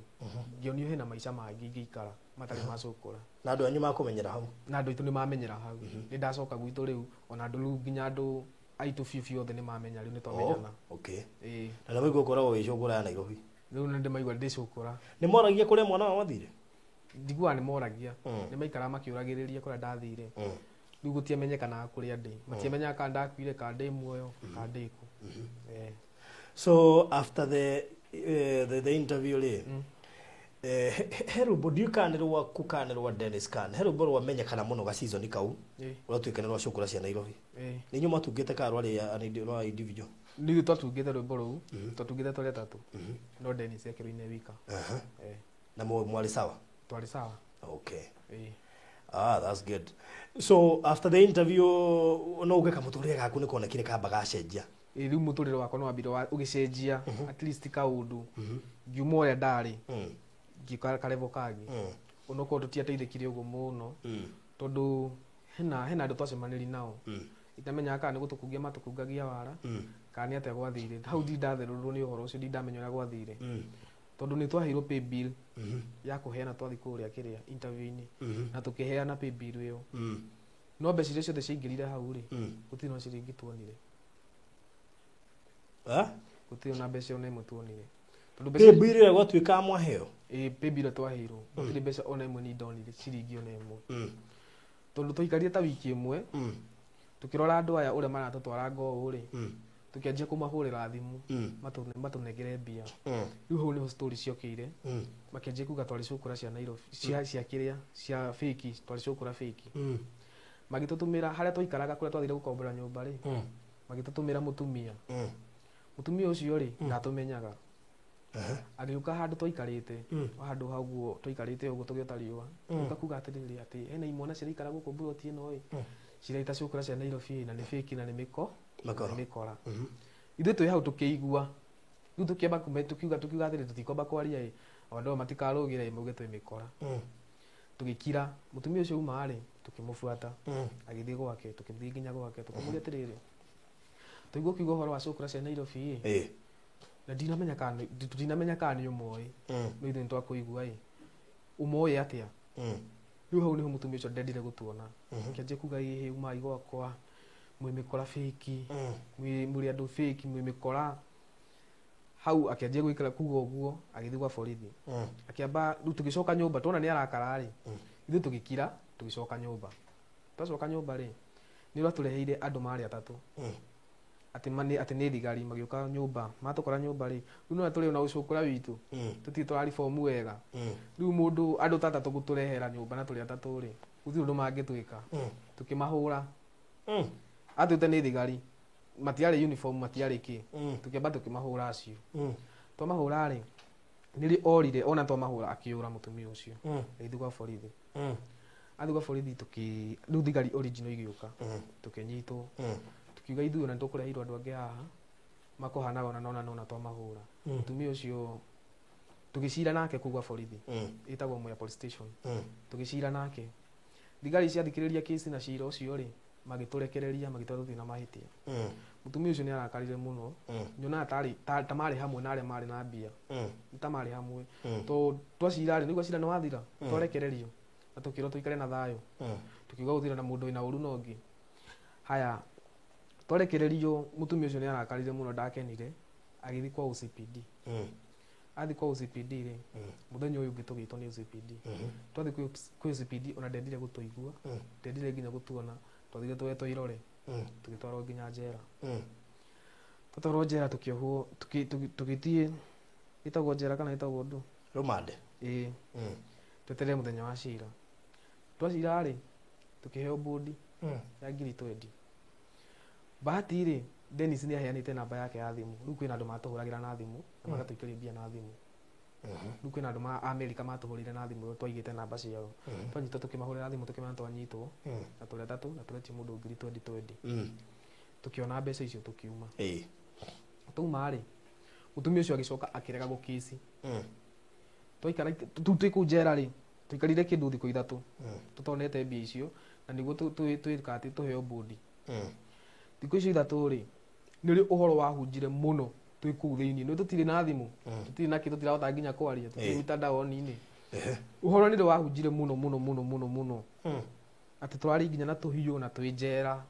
Ngĩonio hena maica mangĩ ingĩikara matarĩ ma cukura. Na andũ anyu makũmenyera hau? Na andũ aitũ nĩ mamenyera hau. Nĩ ndacoka gwitũ rĩu, ona andũ rĩu nginya andũ aitũ biũ biũ othe nĩ mamenya rĩu nĩ twamenyana. Na nĩ maigua ũkoragwo wĩ cukura ya Nairobi? Rĩu nĩ ndĩmaigua ndĩ cukura. Nĩ moragia kũrĩa mwana wao athire? Ndiguaga nĩ moragia. Nĩ maikaraga makĩũragĩrĩria kũrĩa ndathire. Rĩu gũtiamenyekanaga kũrĩa ndĩ. Matiamenyaga kana ndakuire, kana ndĩ muoyo, kana ndĩ kũ. So after the interview rĩ, he rwĩmbo ndiũĩ kana nĩ rwaku kana nĩ rwa Dennis kana he rwĩmbo rwamenyekana mũno ga season kau rwatuĩka nĩ rwa cukura cia Nairobi. Nĩ inyuĩ mwatungĩte kana rwarĩ rwa individual? Nĩ ithuĩ twatungĩte rwĩmbo rũu, twatungĩte tũrĩ atatũ. No Dennis ekĩrwo-inĩ wika. Na mwarĩ sawa? Twarĩ sawa. That's good. So after the interview no ũgeka mũtũrĩre gaku nĩ konekire kamba gacenjia? Rĩu mũtũrĩre wakwa nĩ wambire ũgĩcenjia at least kaũndũ. Ngiuma ũrĩa ndarĩ, ngĩũka karevo kangĩ. Onokorwo tũtiateithĩkire ũguo mũno, tondũ hena andũ twacemanirie nao. Itamenyaga kana nĩ gũtũkungia matũkungagia wara, kana nĩ atĩa gwathire. Hau ndindatherũrwo nĩ ũhoro ũcio, ndindamenya ũrĩa gwathire. Tondũ nĩ twaheirwo pay bill ya kũheana twathiĩ kũrĩa kĩrĩa interview-inĩ. Na tũkĩheana pay bill ĩyo. No mbeca iria ciothe ciaingĩrire hau rĩ, gũtirĩ na ciringi tuonire. Gũtirĩ na mbeca ona ĩmwe tuonire. Tondũ Pay bill ĩrĩa gwatuĩkaga mwaheo? Pay bill ĩrĩa twaheirwo, gũtirĩ mbeca ona ĩmwe niĩ ndonire, ciringi ona ĩmwe. Tondũ twaikarire ta wiki ĩmwe, tũkĩrora andũ aya ũrĩa maratũtwara ngoo rĩ, tũkĩanjia kũmahũrĩra thimũ, matũnengere mbia. Rĩu hau nĩho story ciokĩire. Makĩanjia kuga twarĩ cukura cia Nairobi, cia kĩrĩa, cia fake, twarĩ cukura fake. Magĩtũtũmĩra harĩa twaikaraga kũrĩa twathire gũkombora nyũmba rĩ, magĩtũtũmĩra mũtumia. Mũtumia ũcio rĩ, ndatũmenyaga. Agĩũka handũ twaikarĩte, handũ hau ũguo twaikarĩte ũguo tũgĩota riũa. Agĩũka kuga atĩrĩrĩ atĩ hena imwana ciraikara gũkũ mburoti ĩno ĩ, ciraita cukura cia Nairobi na nĩ fake na nĩ mĩko, Mĩkora. nĩ mĩkora. Ithuĩ twĩ hau tũkĩigua. Rĩu tũkĩamba tukiuga atĩrĩ tũtikwamba kwaria ĩ, o andũ aya matikarũgĩre ĩ, mauge twĩ mĩkora. Tũgĩkira, mũtumia ũcio auma rĩ, tũkĩmũbuata. Agĩthiĩ gwake, tũkĩthiĩ nginya gwake, tũkĩmũria atĩrĩrĩ, tũigua ũkiuga ũhoro wa cukura cia Nairobi ĩ, na ndinamenya kana nĩ ũmoĩ. No ithuĩ nĩtwakũigua ĩ, ũmoĩ atĩa? Rĩu hau nĩho mũtumia ũcio ndendire gũtuona. Akĩanjia kuga ĩhĩ, umai gwakwa, mwĩ mĩkora fake, mũrĩ andũ fake, mwĩ mĩkora. Hau akĩanjia gũikara kuga ũguo, agĩthiĩ gwa borithi. Akĩamba, rĩu tũgĩcoka nyũmba, tuona nĩ arakara rĩ, ithuĩ tũgĩkira, tũgĩcoka nyũmba. Twacoka nyũmba rĩ, nĩ ũratũreheire andũ marĩ atatũ. Atĩ atĩ nĩ thigari magĩũka nyũmba, matũkora nyũmba rĩ, rĩu nĩwona tũrĩ ona ũcũkũra witũ, tũtirĩ tũraribomu wega. Rĩu mũndũ andũ ta atatũ gũtũrehera nyũmba na tũrĩ atatũ rĩ, gũtirĩ ũndũ mangĩtwĩka. Tũkĩmahũra. Atwĩte nĩ thigari, matiarĩ uniform, matiarĩ kĩ. Tũkĩamba tũkĩmahũra acio. Twamahũra rĩ, nĩrĩ orire ona twamahũra akĩũra mũtumia ũcio. Agĩthiĩ gwa borithi. Athiĩ gwa borithi rĩu thigari original igĩũka. Tũkĩnyitwo. Tukiuga ithuĩ ona nĩtũkũreheirwo andũ angĩ haha makũhanaga ona nona nona twamahũra. Mũtumia ũcio tũgĩcira nake kũu gwa borithi. Ĩtagwo Mwea Police Station. Tũgĩcira nake. Thigari ciathikĩrĩria kesi na cira ũcio rĩ, magĩtũrekereria magĩtwara tũtirĩ na mahĩtia. Mũtumia ũcio nĩ arakarire mũno. Nyonaga ta marĩ hamwe na arĩa marĩ na mbia. Nĩ ta marĩ hamwe. Tondũ twacira rĩ, nĩguo cira nĩ wathira, twarekererio. Na tũkĩrwo tũikare na thayũ. Tukiuga gũtirĩ na mũndũ wĩna ũru na ũngĩ. Haya, twarekererio mũtumia ũcio nĩ arakarire mũno, ndakenire, agĩthiĩ kwa OCPD. Athiĩ kwa OCPD rĩ, mũthenya ũyũ ũngĩ tũgĩtwo nĩ OCPD. Twathiĩ kwĩ OCPD ona ndendire gũtũigua, ndendire nginya gũtuona, twathire tũhetwo irore, tũgĩtwarwo nginya njera. Twatwarwo njera tũkĩohwo, tũgĩthiĩ, ĩtagwo njera kana ĩtagwo ndũ? Rũmande. Ĩĩ. Tweterere mũthenya wa cira. Twacira rĩ, tũkĩheo bodi ya ngiri twendi. Bahati rĩ, Dennis nĩ aheanĩte namba yake ya thimũ. Rĩu kwĩna andũ matũhũragĩra na thimũ, na magatũikĩria mbia na thimũ. Rĩu kwĩna andũ ma Amerika matũhũrĩire na thimũ, twaigĩte namba ciao. Twanyitwo tũkĩmahũrĩra thimũ tũkĩmera twanyitwo, na tũrĩ atatũ, na tũretia mũndũ ngiri twendi twendi. Tũkĩona mbeca icio tũkiuma. Twauma rĩ, mũtumia ũcio agĩcoka akĩrega gũkĩci. Twaikara twĩ kũu njera rĩ, tũikarire kĩndũ thikũ ithatũ, tũtonete mbia icio, na nĩguo twĩka atĩ tũheo bodi. Thikũ icio ithatũ rĩ, nĩrĩo ũhoro wahunjire mũno twĩ kũu thĩinĩ. Nĩ tũtirĩ na thimũ, tũtirĩ na kĩ, tũtirahota nginya kwaria, tũtirĩ mitandaoni-inĩ. Ũhoro nĩrĩo wahunjire mũno, mũno, mũno, mũno, mũno. Atĩ tũrarĩ nginya na tũhiũ na twĩ njera.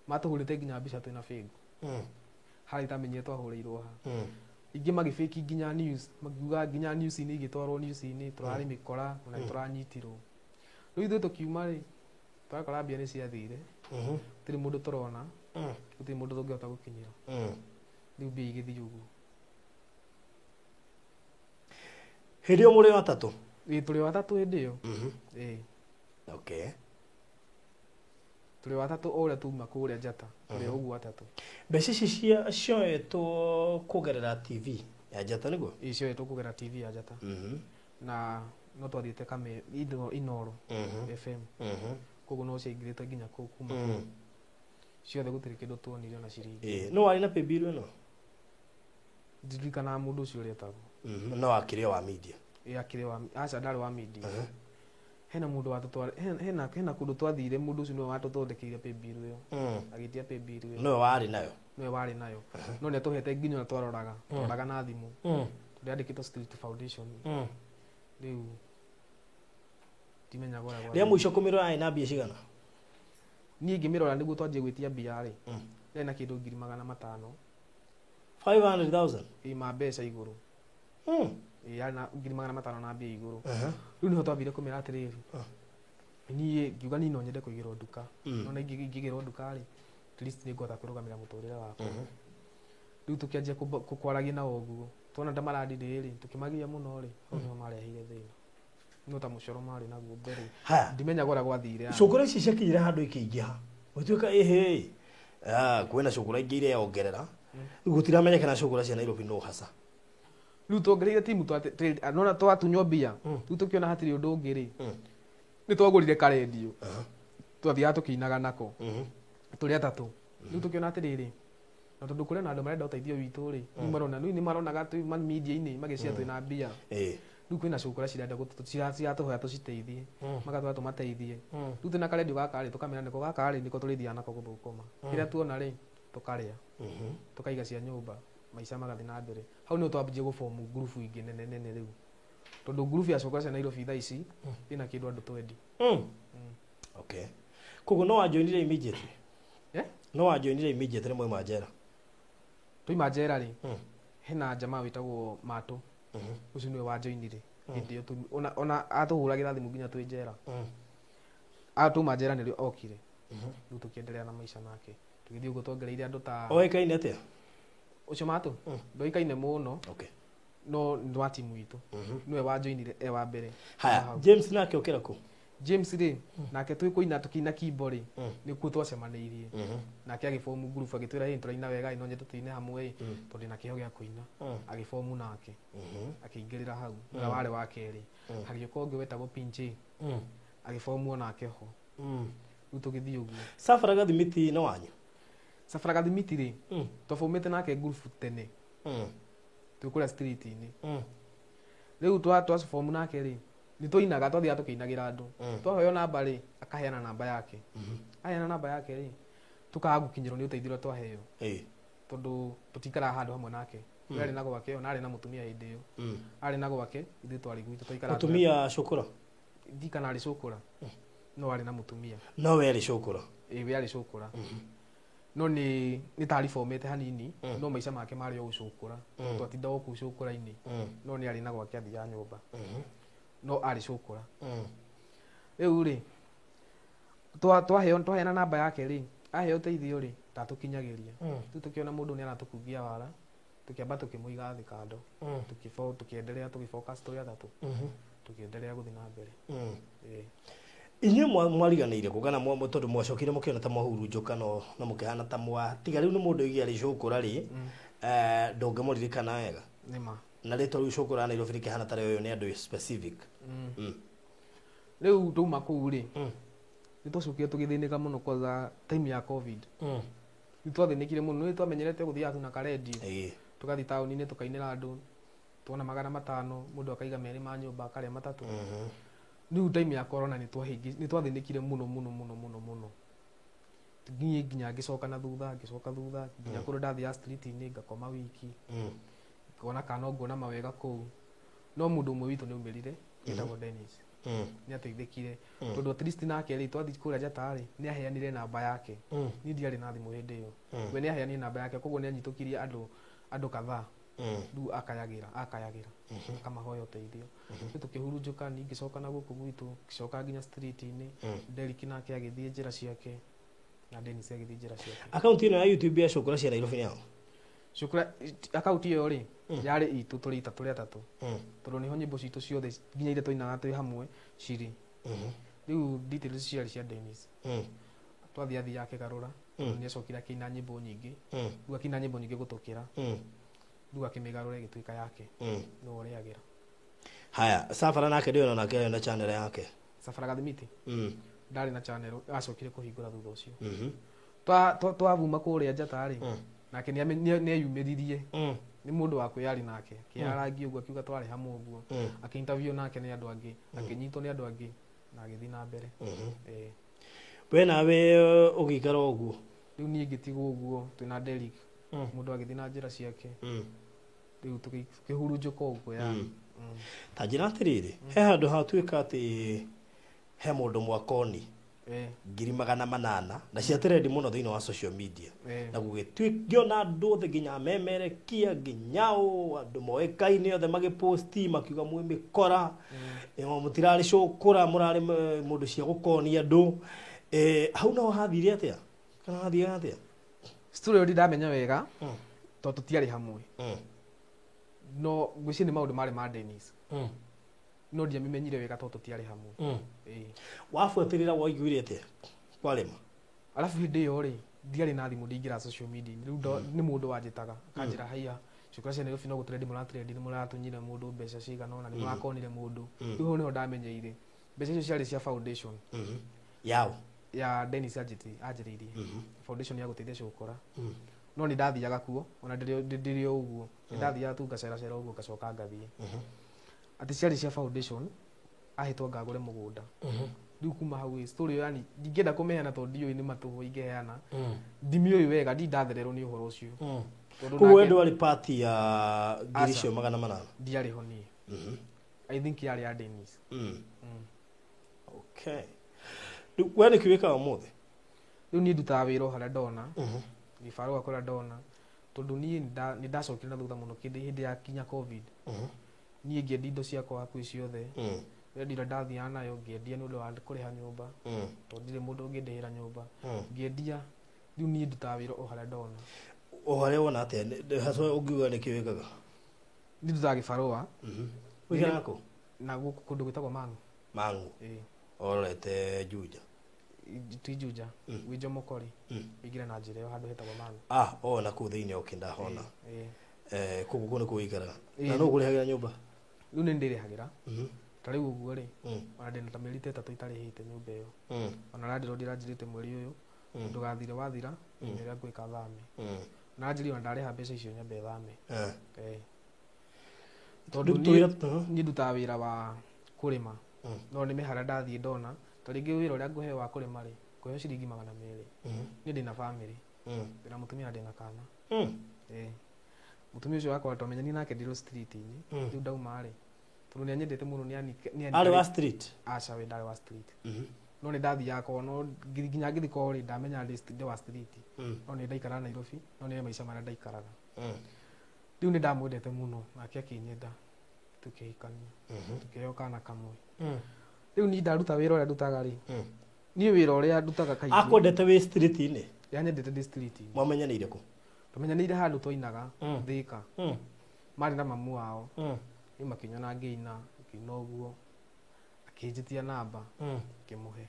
Matũhũrĩte nginya mbica twĩna bĩngũ. Harĩa itamenyire twahũrĩirwo ha. Ingĩ magĩbĩki nginya news, makiuga nginya news-inĩ igĩtwarwo news-inĩ, tũrarĩ mĩkora, ona nĩtũranyitirwo. Rĩu ithuĩ tũkiuma rĩ, twakora mbia nĩ ciathire. Gũtirĩ mũndũ tũrona, gũtirĩ mũndũ tũngĩhota gũkinyĩra. Rĩu mbia igĩthiĩ ũguo. Hĩndĩ ĩyo mũrĩ o atatũ? Ĩĩ, tũrĩ o atatũ hĩndĩ ĩyo. Ĩĩ. Tũrĩ o atatũ o ũrĩa tuma kũrĩa Njata, tũrĩ o ũguo atatũ. Mbeca ici cioetwo kũgerera TV ya Njata nĩguo? Ĩĩ, cioetwo kũgerera TV ya Njata. Na no twathiĩte Inooro FM. Koguo no ciaingĩrĩte nginya kũu kuma kũu. Ciothe gũtirĩ kĩndũ tuonire ona ciringi. Ĩĩ, no warĩ na paybill ĩno? Ndirikanaga mũndũ ũcio ũrĩa etagwo. No akĩrĩ o wa media. Ĩĩ, akĩrĩ wa, aca ndarĩ wa media. Hena mũndũ watũtwara, hena, hena kũndũ twathire, mũndũ ũcio nĩwe watũthondekeire paybill ĩyo. Agĩtia paybill ĩyo. Nĩwe warĩ nayo? Nĩwe warĩ nayo. No nĩ atũhete nginya ũrĩa twaroraga. Twaroraga na thimũ. Tondũ yandĩkĩtwo Street Foundation. Rĩu ndimenyaga ũrĩa Rĩa gwathiĩ. mũico kũmĩrora yarĩ na mbia cigana? Niĩ ngĩmĩrora nĩguo twanjie gwĩtia mbia rĩ, yarĩ na kĩndũ ngiri magana matano. 500,000? Ĩ, ma mbeca igũrũ. Ĩ, yarĩ na ngiri magana matano na mbia igũrũ. Rĩu nĩho twambire kũmĩra atĩrĩrĩ, niĩ ngiuga niĩ no nyende kũigĩrwo nduka. No na ingĩigĩrwo nduka rĩ, at least nĩngũhota kwĩrũgamĩra mũtũrĩre wakwa. Rĩu tũkĩanjia kwaragia nao ũguo. Tuona ta marandirĩ rĩ, tũkĩmagia mũno rĩ, hau nĩho marehire thĩna. No ta mũcoro marĩ naguo mbere. Haya. Ndimenyaga ũrĩa gwathire. Cũkũra ici ciakinyire handũ ikĩingĩha. Gũtuĩka ĩhĩ, kwĩna cũkũra ingĩ iria yongerera. Rĩu gũtiramenyekana cũkũra cia Nairobi no haca. Rĩu tuongereire timu nona twatunywo mbia. Rĩu tũkĩona hatirĩ ũndũ ũngĩ rĩ. Nĩ twagũrire karendio. Twathiaga tũkĩinaga nako. Tũrĩ atatũ. Rĩu tũkĩona atĩrĩrĩ, na tondũ kũrĩ na andũ marenda ũteithio witũ rĩ, rĩu marona, rĩu nĩ maronaga twĩ media-inĩ magĩcia twĩna mbia. Rĩu kwĩna cũkũra cirenda ciratũhoya tũciteithie. Magatwĩra tũmateithie. Rĩu twĩna karendio gaka rĩ, tũkamera nĩko gaka rĩ, nĩko tũrĩthiaga nako gũthũkũma. Kĩrĩa tuona rĩ, tũkarĩa. Tũkaiga cia nyũmba, maica magathiĩ na mbere. Hau nĩho twambie gũbomu ngurubu ingĩ nene nene rĩu. Tondũ ngurubu ya cũkũra cia Nairobi thaa ici, ĩna kĩndũ andũ twendi. Okay. Koguo no wanjoinire immediately? Eh? No wanjoinire immediately mwauma njera? Twauma njera rĩ, hena jamaa wĩtagwo Matũ. Ũcio nĩwe wanjoinire. Hĩndĩ ĩyo ona atũhũragĩra thimũ nginya twĩ njera. Atuma njera nĩrĩo okire. Rĩu tũkĩendelea na maica make. Tũgĩthiĩ ũguo tuongereire andũ ta Oĩkaine atĩa? Ũcio matũ ndoĩkaine mũno. Okay. No nĩ wa timu itũ, nĩwe wanjoinire e wa mbere. Haya. Hau. James nake okĩra kũ? James rĩ, nake twĩ kũina, tũkĩina kimbo rĩ, nĩkuo twacemanĩirie. Nake agĩbomu ngurubu, agĩtwĩra, "Ĩ, tũraina wega ĩ, no nyende tũine hamwe ĩ, tondũ ndĩna kĩheo gĩa kũina." Agĩbomu nake akĩingĩrĩra hau, nĩwe warĩ wa kerĩ. Hagĩũka ũngĩ wetagwo Pinche, agĩbomu onake ho. Rĩu tũgĩthiĩ ũguo. Sabara Gathimiti nĩ wanyu? Sabara Gathimiti rĩ, twabomete nake ngurubu tene twĩ kũrĩa street-inĩ. Rĩu twabomu nake rĩ, nĩ twainaga, twathiaga tũkĩinagĩra andũ. Twaheo namba rĩ, akaheana namba yake. Aheana namba yake rĩ, tũkaga gũkinyĩrwo nĩ ũteithio ũrĩa twaheo, tondũ tũtikaraga handũ hamwe nake. We arĩ na gwake, ona arĩ na mũtumia hĩndĩ ĩyo. Arĩ na gwake, ithuĩ twarĩ gwitũ, twaikaraga. Mũtumia cũkũra? Ndikana arĩ cũkũra, no arĩ na mũtumia. No we arĩ cũkũra? Ĩ, we arĩ cũkũra, no nĩ taribomete hanini, no maica make marĩ o gũcũkũra. Twatindaga o kũu cũkũra-inĩ, no nĩ arĩ na gwake, athiaga nyũmba, no arĩ cũkũra. Rĩu rĩ, twaheo, twaheana namba yake rĩ, aheo ũteithio rĩ, ndatũkinyagĩria. Rĩu tũkĩona mũndũ nĩ aratũkungia wara, tũkĩamba tũkĩmũiga thĩ kando, tũkĩendelea, tũgĩfocus tũrĩ atatũ, tũkĩendelea gũthiĩ na mbere. Ĩĩ. Inyuĩ mwariganĩire kũ kana tondũ mwacokire mũkĩona ta mwahurunjũka, no mũkĩhana ta mwa tiga rĩu nĩ mũndũ oige arĩ cũkũra rĩ, ndũngĩmũririkana wega. Nĩma. Na rĩtwa rĩu cũkũra Nairobi rĩkĩhana ta rĩoywo nĩ andũ specific. Rĩu twauma kũu rĩ, nĩ twacokire tũgĩthĩnĩka mũno, kwanza time ya COVID. Nĩ twathĩnĩkire mũno, nĩ twamenyerete gũthiaga tu na karendio, tũgathiĩ taũni-inĩ, tũkainĩra andũ, tuona 500, mũndũ akaiga merĩ ma nyũmba, akarĩa matatũ. Rĩu time ya corona nĩ twathĩnĩkire mũno mũno mũno mũno mũno. Niĩ nginya ngĩcoka na thutha, ngĩcoka thutha nginya kũrĩa ndathiaga street-inĩ ngakoma wiki, ngona kana no nguona mawega kũu. No mũndũ ũmwe witũ nĩ aumĩrire, wĩtagwo Dennis. Nĩ ateithĩkire, tondũ at least nake rĩ, twathiĩ kũrĩa Njata rĩ, nĩ aheanire namba yake. Niĩ ndiarĩ na thimũ hĩndĩ ĩyo. We nĩ aheanire namba yake, koguo nĩ anyitũkirie andũ kadhaa. Rĩu akayagĩra akamahoya ũteithio. Rĩu tũkĩhurunjũka, niĩ ngĩcoka na gũkũ gwitũ, ngĩcoka nginya street-inĩ. Derrick nake agĩthiĩ njĩra ciake, na Dennis agĩthiĩ njĩra ciake. Akaunti ĩno ya YouTube ya cũkũra cia Nairobi nĩ yao? Cukura akaunti ĩyo rĩ, yarĩ itũ tũrĩ ita tũrĩ atatũ, tondũ nĩho nyĩmbo citũ ciothe nginya iria twainaga twĩ hamwe cirĩ. Rĩu details ciarĩ cia Dennis. Twathiĩ athiaga akĩgarũra, tondũ nĩ acokire akĩina nyĩmbo nyingĩ. Rĩu akĩina nyĩmbo nyingĩ gũtũkĩra, rĩu akĩmĩgarũra ĩgĩtuĩka yake, nĩwe ũrĩagĩra. Haya, Sabara nake ndĩona nake arĩ na channel yake. Sabara Gathimiti ndarĩ na channel, acokire kũhingũra thutha ũcio. Twavuma kũrĩa Njata rĩ, nake nĩ eyumĩririe. Nĩ mũndũ wa kwĩyari, nake akĩarangi ũguo, akiuga twarĩ hamwe ũguo. Akĩ-interview nake nĩ andũ angĩ, akĩnyitwo nĩ andũ angĩ na agĩthiĩ na mbere. Ĩĩ. We nawe ũgĩikara ũguo? Rĩu niĩ ngĩtigwo ũguo twĩna Derrick, mũndũ agĩthiĩ na njĩra ciake. Rĩu tũkĩhurunjũka ũguo ya. Ta njĩra atĩrĩrĩ, he handũ hatuĩka atĩ he mũndũ mwakoni 800,000 na cia trendi mũno thĩinĩ wa social media, na gũgĩtuĩkio na andũ othe nginya memerekia nginya ũ andũ moĩkaine othe magĩposti makiuga mwĩ mĩkora, mũtirarĩ cũkũra, mũrarĩ mũndũ cia gũkonia andũ. Hau naho hathire atĩa kana hathire atĩa? Story ĩyo ndindamenya wega, tondũ tũtiarĩ hamwe. No ngwĩciria nĩ maũndũ marĩ ma Dennis, no ndiamimenyire wega tondũ tũtiarĩ hamwe. Ĩĩ. Wabuatĩrĩra waiguire atĩa kwarĩma? Arabu hĩndĩ ĩyo rĩ, ndiarĩ na thimũ, ndingĩra social media. Rĩu nĩ mũndũ wanjĩtaga akanjĩra, "Haiya, cukura cia Nairobi no gũtrendi, mũratrendi, nĩ mũratunyire mũndũ mbeca cigana ũna, nĩ mũrakonire mũndũ." Rĩu hau nĩho ndamenyeire mbeca icio ciarĩ cia foundation. Yao? Ya Dennis anjĩrĩirie foundation ya gũteithia cũkũra. No nĩ ndathiaga kuo, ona ndĩrĩ o ũguo, nĩ ndathiaga tu ngaceracera ũguo, ngacoka ngathiĩ. Atĩ ciarĩ cia foundation, ahetwo ngagũre mũgũnda. Rĩu kuma hau ĩ, story ĩyo yani ndingĩenda kũmĩheana tondũ ndiũĩ nĩ matũhũ ingĩheana. Ndimiũĩ wega, ndi ndathererwo nĩ ũhoro ũcio. Tondũ Koguo we nake- ndwarĩ part ya ngiri Aca. icio 800? Ndiarĩ ho niĩ. I think yarĩ ya Dennis. Okay, rĩu we nĩkĩ wĩkaga ũmũthĩ? Rĩu niĩ ndutaga wĩra o harĩa ndona, gĩbarũa kũrĩa ndona, tondũ niĩ nĩ ndacokire na thutha mũno kĩndĩ hĩndĩ ya kinya COVID. Niĩ ngĩendia indo ciakwa hakuhĩ ciothe, redio ĩrĩa ndathiaga nayo ngĩendia nĩ ũndũ wa kũrĩha nyũmba, tondũ ndirĩ mũndũ ũngĩndĩhĩra nyũmba. Ngĩendia Rĩu niĩ ndutaga wĩra o harĩa ndona. O harĩa wona atĩa haswa ũngiuga nĩkĩ wĩkaga? Niĩ ndutaga gĩbarũa. Ũikaraga kũ? Na gũkũ kũndũ gwĩtagwo Mang'u. Mang'u. Ĩĩ. Ororete Juja. Ti Juja. Wĩ Jomokori. Ũingĩre na njĩra ĩyo handũ hetagwo Mang'u. Ah, o na kũu thĩinĩ okay ndahona. Ĩĩ. Koguo kũu nĩkuo ũikaraga. Na nũ ũkũrĩhagĩra nyũmba? Rĩu nĩ ndĩrĩhagĩra. Ta rĩu ũguo rĩ, ona ndĩna ta mĩeri ta ĩtatũ itarĩhĩte nyũmba ĩyo. Ona landlord ĩranjĩrĩte mweri ũyũ, ndũgathire wathira, nĩ ũrĩa ngwĩka thame. Na anjĩrire ona ndarĩha mbeca icio nyambe thame. Tondũ niĩ ndutaga wĩra wa kũrĩma. No nĩme harĩa ndathiĩ ndona, ta rĩngĩ wĩra ũrĩa ngũheo wa kũrĩma rĩ, ngũheo ciringi 200. Niĩ ndĩna bamĩrĩ. Ndĩna mũtumia na ndĩna kana. Mũtumia ũcio wakwa twamenyanire nake ndĩrĩ street-inĩ. Rĩu ndauma rĩ, tondũ nĩ anyendete mũno nĩ Arĩ wa street? Aca, we ndarĩ wa street. No nĩ ndathiaga kwao, no nginya ngĩthiĩ kwao rĩ, ndamenya ndĩ wa street. No nĩ ndaikaraga Nairobi, no nĩ maica marĩa ndaikaraga. Rĩu nĩ ndamwendete mũno, nake akĩnyenda, tũkĩhikania, tũkĩheo kana kamwe. Rĩu niĩ ndaruta wĩra ũrĩa ndutaga rĩ, niĩ wĩra ũrĩa ndutaga kaingĩ. Akwendete wĩ street-inĩ? Yanyendete ndĩ street-inĩ. Mwamenyanĩire kũ? Twamenyanĩire handũ twainaga, Thika. Marĩ na mamu wao. Rĩu makĩnyona ngĩina, ngĩina ũguo. Akĩnjĩtia namba, ngĩmũhe.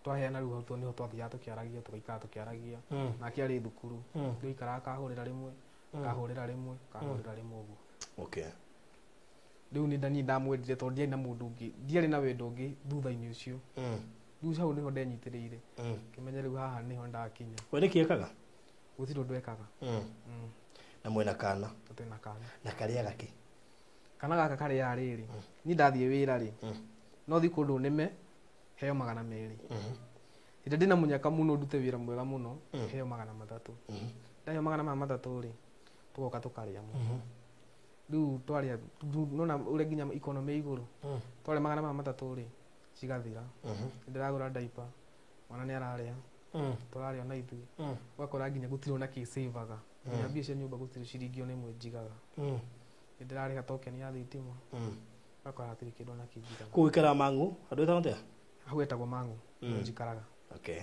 Twaheana rĩu hau nĩho twathiaga tũkĩaragia, tũgaikara tũkĩaragia. Nake arĩ thukuru. Rĩu aikaraga akahũrĩra rĩmwe, akahũrĩra rĩmwe, akahũrĩra rĩmwe ũguo. Okay. Rĩu nĩ niĩ ndamwendire tondũ ndiarĩ na mũndũ ũngĩ, ndiarĩ na wendo ũngĩ thutha-inĩ ũcio. Rĩu hau nĩho ndenyitĩrĩire. Ngĩmenya rĩu haha nĩho ndakinya. We nĩkĩ ekaga? Gũtirĩ ũndũ ekaga. Na mwĩna kana? Twĩna kana. Na karĩaga kĩ? Kana gaka karĩaga rĩrĩ. Niĩ ndathiĩ wĩra rĩ, no thiĩ kũndũ nĩme, heo 200. Hĩndĩ ndĩna mũnyaka mũno ndute wĩra mwega mũno, heo 300. Ndaheo 300 rĩ, tũgoka tũkarĩa mũno. Rĩu twarĩa, nona ũrĩa nginya economy igũrũ. Twarĩa 300 rĩ, cigathira. Ndĩragũra diaper, mwana nĩ ararĩa. Tũrarĩa ona ithuĩ. Ũgakora nginya gũtirĩ ona kĩ save-aga. Nginya mbia cia nyũmba gũtirĩ ciringi ona ĩmwe njigaga. Ndĩrarĩha token ya thitima. Ũgakora hatirĩ kĩndũ ona kĩ njigaga. Kũu ũikaraga Mang'u? Handũ hetagwo atĩa? Hau hetagwo Mang'u, nĩho njikaraga. Okay.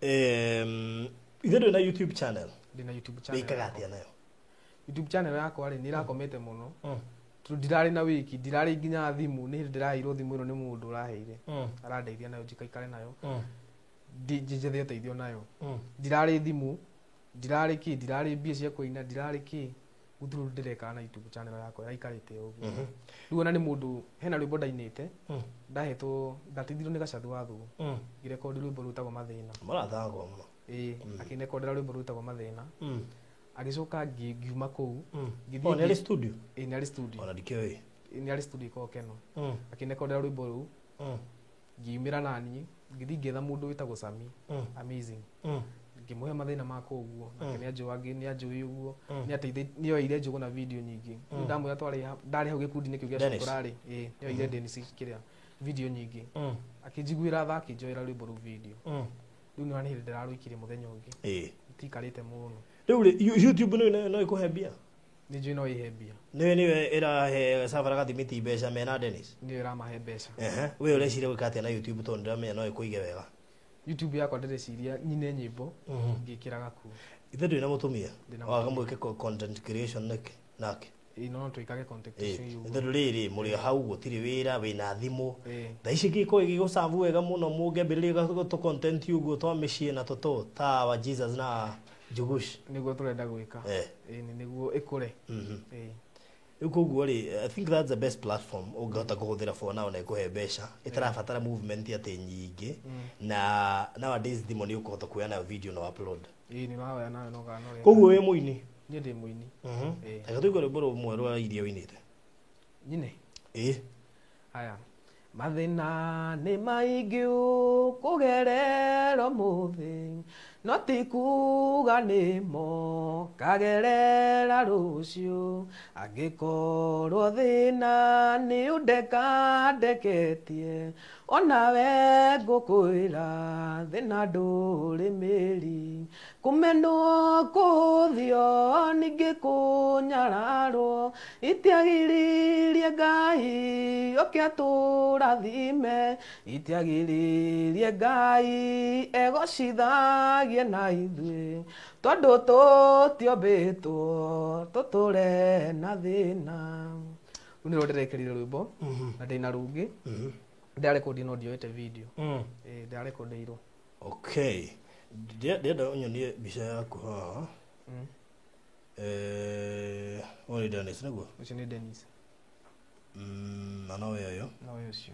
Ithe ndũrĩ na YouTube channel? Ndĩ na YouTube channel. Wĩkaga atĩa nayo? YouTube channel yakwa rĩ, nĩ ĩrakomete mũno. Tondũ ndirarĩ na wĩki, ndirarĩ nginya thimũ, nĩ hĩndĩ ndĩraheirwo thimũ ĩno nĩ mũndũ ũraheire. Arandeithia nayo njikaikare nayo. Njethe ũteithio nayo. Ndirarĩ thimũ, ndirarĩ kĩ, ndirarĩ mbia cia kũina, ndirarĩ kĩ. Gũtirĩ ũndũ ndĩreka na YouTube channel yakwa, ĩraikarĩte ũguo. Rĩu ona nĩ mũndũ, hena rwĩmbo ndainĩte, ndahetwo, ndateithirio nĩ Gacathu wa Thugu. Ngĩrekondi rwĩmbo rwĩtagwo Mathĩna. Mũrata wakwa mũno. Ĩĩ, akĩnekondera rwĩmbo rwĩtagwo Mathĩna. Agĩcoka ngiuma kũu, ngĩthiĩ Oh, nĩ arĩ studio? Ĩĩ, nĩ arĩ studio. Ona ndikĩũĩ. Ĩĩ, nĩ arĩ studio ĩkoragwo Keno. Akĩnekondera rwĩmbo rũu. Ngiumĩra naniĩ, ngĩthiĩ ngĩetha mũndũ wĩtagwo Sami. Amazing. Ngĩmũhe mathĩna makwa ũguo, nake nĩ anjũĩ ũguo, nĩ oire njũgũ na video nyingĩ. Rĩu ndamwĩra ndarĩ hau gĩkundi-inĩ kĩu gĩa Dennis. Cukũrarĩ, ĩĩ, nĩ oire Dennis kĩrĩa video nyingĩ. Akĩnjiguĩra tha, akĩnjoera rwĩmbo rũu video. Rĩu nĩ hĩndĩ ndĩrarũikirie mũthenya ũngĩ. Itikarĩte mũno. Rĩu rĩ, YouTube no ĩkũhe mbia? Nĩ njũĩ no ĩhe mbia. Nĩwe nĩwe ĩrahe Sabara Gathimiti mbeca mena Dennis? Nĩyo ĩramahe mbeca. We ũreciria gwĩka atĩa na YouTube tondũ ndĩramenya no ĩkũige wega? YouTube yakwa ndĩreciria nyine nyĩmbo ngĩkĩraga kuo. Ithe ndũrĩ na mũtumia? Ndĩ na Waga mũtumia. mwĩke content creation nĩkĩ? Nake? Ĩĩ, no twĩkage content creation ũguo. Tondũ rĩrĩ, mũrĩ hau gũtirĩ wĩra, wĩna thimũ. Ĩĩ. Thaa ici gĩkorwo gĩgũcabu wega mũno mũngĩambĩrĩria tũ content ũguo twa mĩciĩ na tũtũ ta wa Jesus na Njugush. Nĩguo tũrenda gwĩka. Ĩĩ, nĩguo ĩkũre. Ĩĩ. Rĩu koguo rĩ, I think that's the best platform ũngĩhota kũhũthĩra for now na ĩkũhe mbeca. Ĩtarabatara movement atĩ nyingĩ. Na nowadays thimũ nĩ ũkũhota kuoya nayo video na upload. Ĩĩ, nĩ ũraoya nayo no kana no Koguo wĩ mũini? Niĩ ndĩ mũini. Ĩĩ. Reke tũigue rwĩmbo rũmwe rwa iria ũinĩte. Nyine? Ĩĩ. Haya. Mathĩna nĩ maingĩ ũkũgerera ũmũthĩ, No ti kuga nĩmo kagerera rũciũ angĩkorwo thĩna nĩ ũndekandeketie onawe ngũkwĩra thĩna ndũrĩ mĩri kũmenwo kũthio ningĩ kũnyararwo itiagiririe Ngai oke atũrathime itiagiririe Ngai egocithagie na ithuĩ tondũ tũtiombĩtwo tũtũre na thĩna. Rĩu nĩrwo ndĩrekerire rwĩmbo na ndĩna rũngĩ ndĩrarekondi no ndioete video. Ndĩrarekondeirwo. Okay, ndĩrenda ũnyonie mbica yaku haha. Ũyũ nĩ Dennis nĩguo? Ũcio nĩ Dennis. Na nowe ũyũ? Nowe ũcio.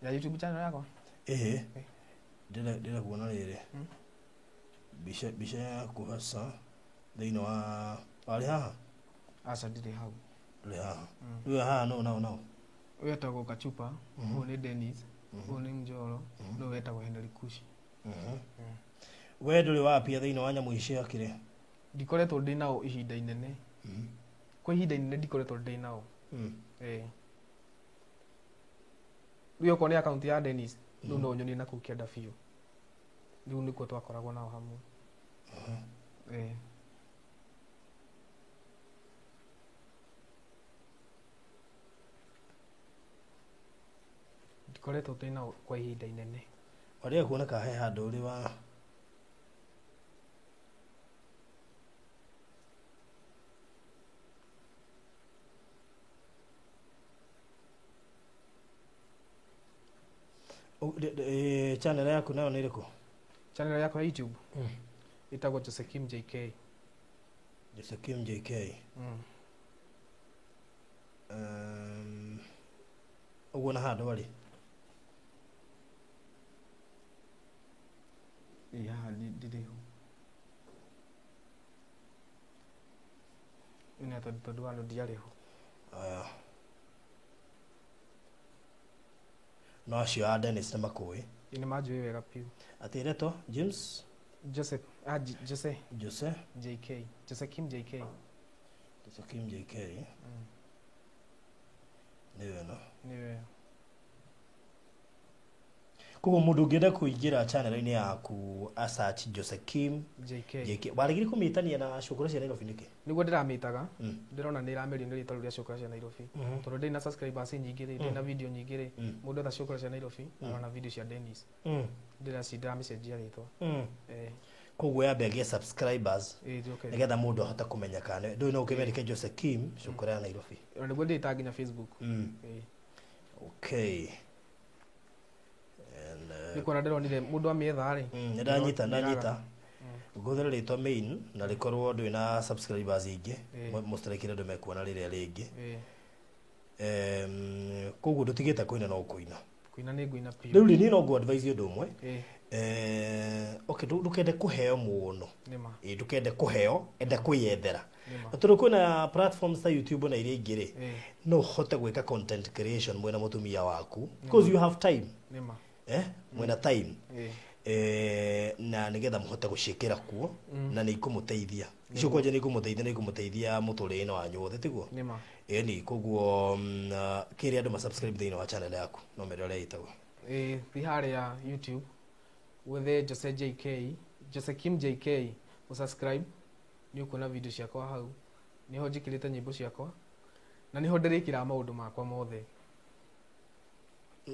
Ya YouTube channel yakwa? Ĩhĩ, ndĩrenda kuona rĩrĩ mbica yaku hasa thĩinĩ wa warĩ haha? Aca ndirĩ hau. Ndũrĩ haha. Rĩu haha nũ nao nao? Ũyũ etagwo Kachupa, ũyũ nĩ Dennis, ũyũ nĩ Njoro, na ũyũ etagwo Henry Kushi. We ndũrĩ wapia thĩinĩ wa nyamũ ici cia kĩrĩa? Ndikoretwo ndĩ nao ihinda inene. Kwa ihinda inene ndikoretwo ndĩ nao. Rĩu okorwo nĩ akaunti ya Dennis, rĩu no ũnyonie na kũu kĩanda biũ. Rĩu nĩkuo twakoragwo nao hamwe. Ndikoretwo ndĩ nao kwa ihinda inene. Warĩga kuoneka he handũ ũrĩ wa channel yaku nayo nĩ ĩrĩkũ? Channel yakwa ya YouTube ĩtagwo Josekim JK. Josekim JK. Ũguo na handũ arĩ? Ĩĩ haha ndirĩ ho. Ĩno tondũ wa andũ ndiarĩ ho. Aya. No acio a Dennis nĩ makũĩ. Nĩ manjũĩ wega biũ. Atĩ retwo James? Joseph, Jose. Jose. JK. Josekim JK. Josekim JK. Nĩwe no. Nĩwe. Koguo mũndũ ũngĩenda kũingĩra channel-inĩ yaku a search Josekim JK. JK. Waregire kũmĩtania na cũkũrũ cia Nairobi nĩkĩ? Nĩguo ndĩramĩtaga. Ndĩrona nĩ ĩramerio nĩ rĩtwa rĩu rĩa cũkũrũ cia Nairobi. Tondũ ndĩ na subscribers nyingĩ rĩ, ndĩ na video nyingĩ rĩ, mũndũ etha cũkũrũ cia Nairobi, arona video cia Dennis. Ndĩramĩcenjia rĩtwa. Koguo yambe ĩgĩe subscribers nĩgetha mũndũ ahote kũmenya kana ndũĩ no ũkĩmĩandĩke Josekim cũkũrũ ya Nairobi. Ona nĩguo ndĩĩtaga nginya Facebook. Okay. Nĩ kuona ndĩronire mũndũ amĩetha rĩ. Nĩ ndanyita. Ngũhũthĩra rĩtwa main na rĩkorwo ndũrĩ na subscribers ingĩ. Mũstarekire andũ mekuona rĩrĩa rĩngĩ. Koguo ndũtigĩte kũina no ũkũina. Kũina nĩ ngũina biũ. Rĩu rĩ niĩ no ngũ advise ũndũ ũmwe. Okay, ndũkende kũheo mũno. Ndũkende kũheo, enda kwĩyethera. Na tondũ kwĩna platforms ta YouTube na iria ingĩ rĩ, no ũhote gwĩka content creation mwĩna mũtumia waku because you have time. Mwĩna time. Na nĩgetha mũhote gũciĩkĩra kuo na nĩ ikũmũteithia. Icio kwanja nĩ ikũmũteithia, nĩ ikũmũteithia mũtũrĩre-inĩ wanyu wothe, tiguo? Ĩni, koguo kĩrĩa andũ ma subscribe thĩinĩ wa channel yaku no mere ũrĩa ĩtagwo. Thi harĩa YouTube wethe Jose JK, Josekim JK, ũsubscribe nĩ ũkuona video ciakwa hau. Nĩho njĩkĩrĩte nyĩmbo ciakwa na nĩho ndĩrĩkĩraga maũndũ makwa mothe.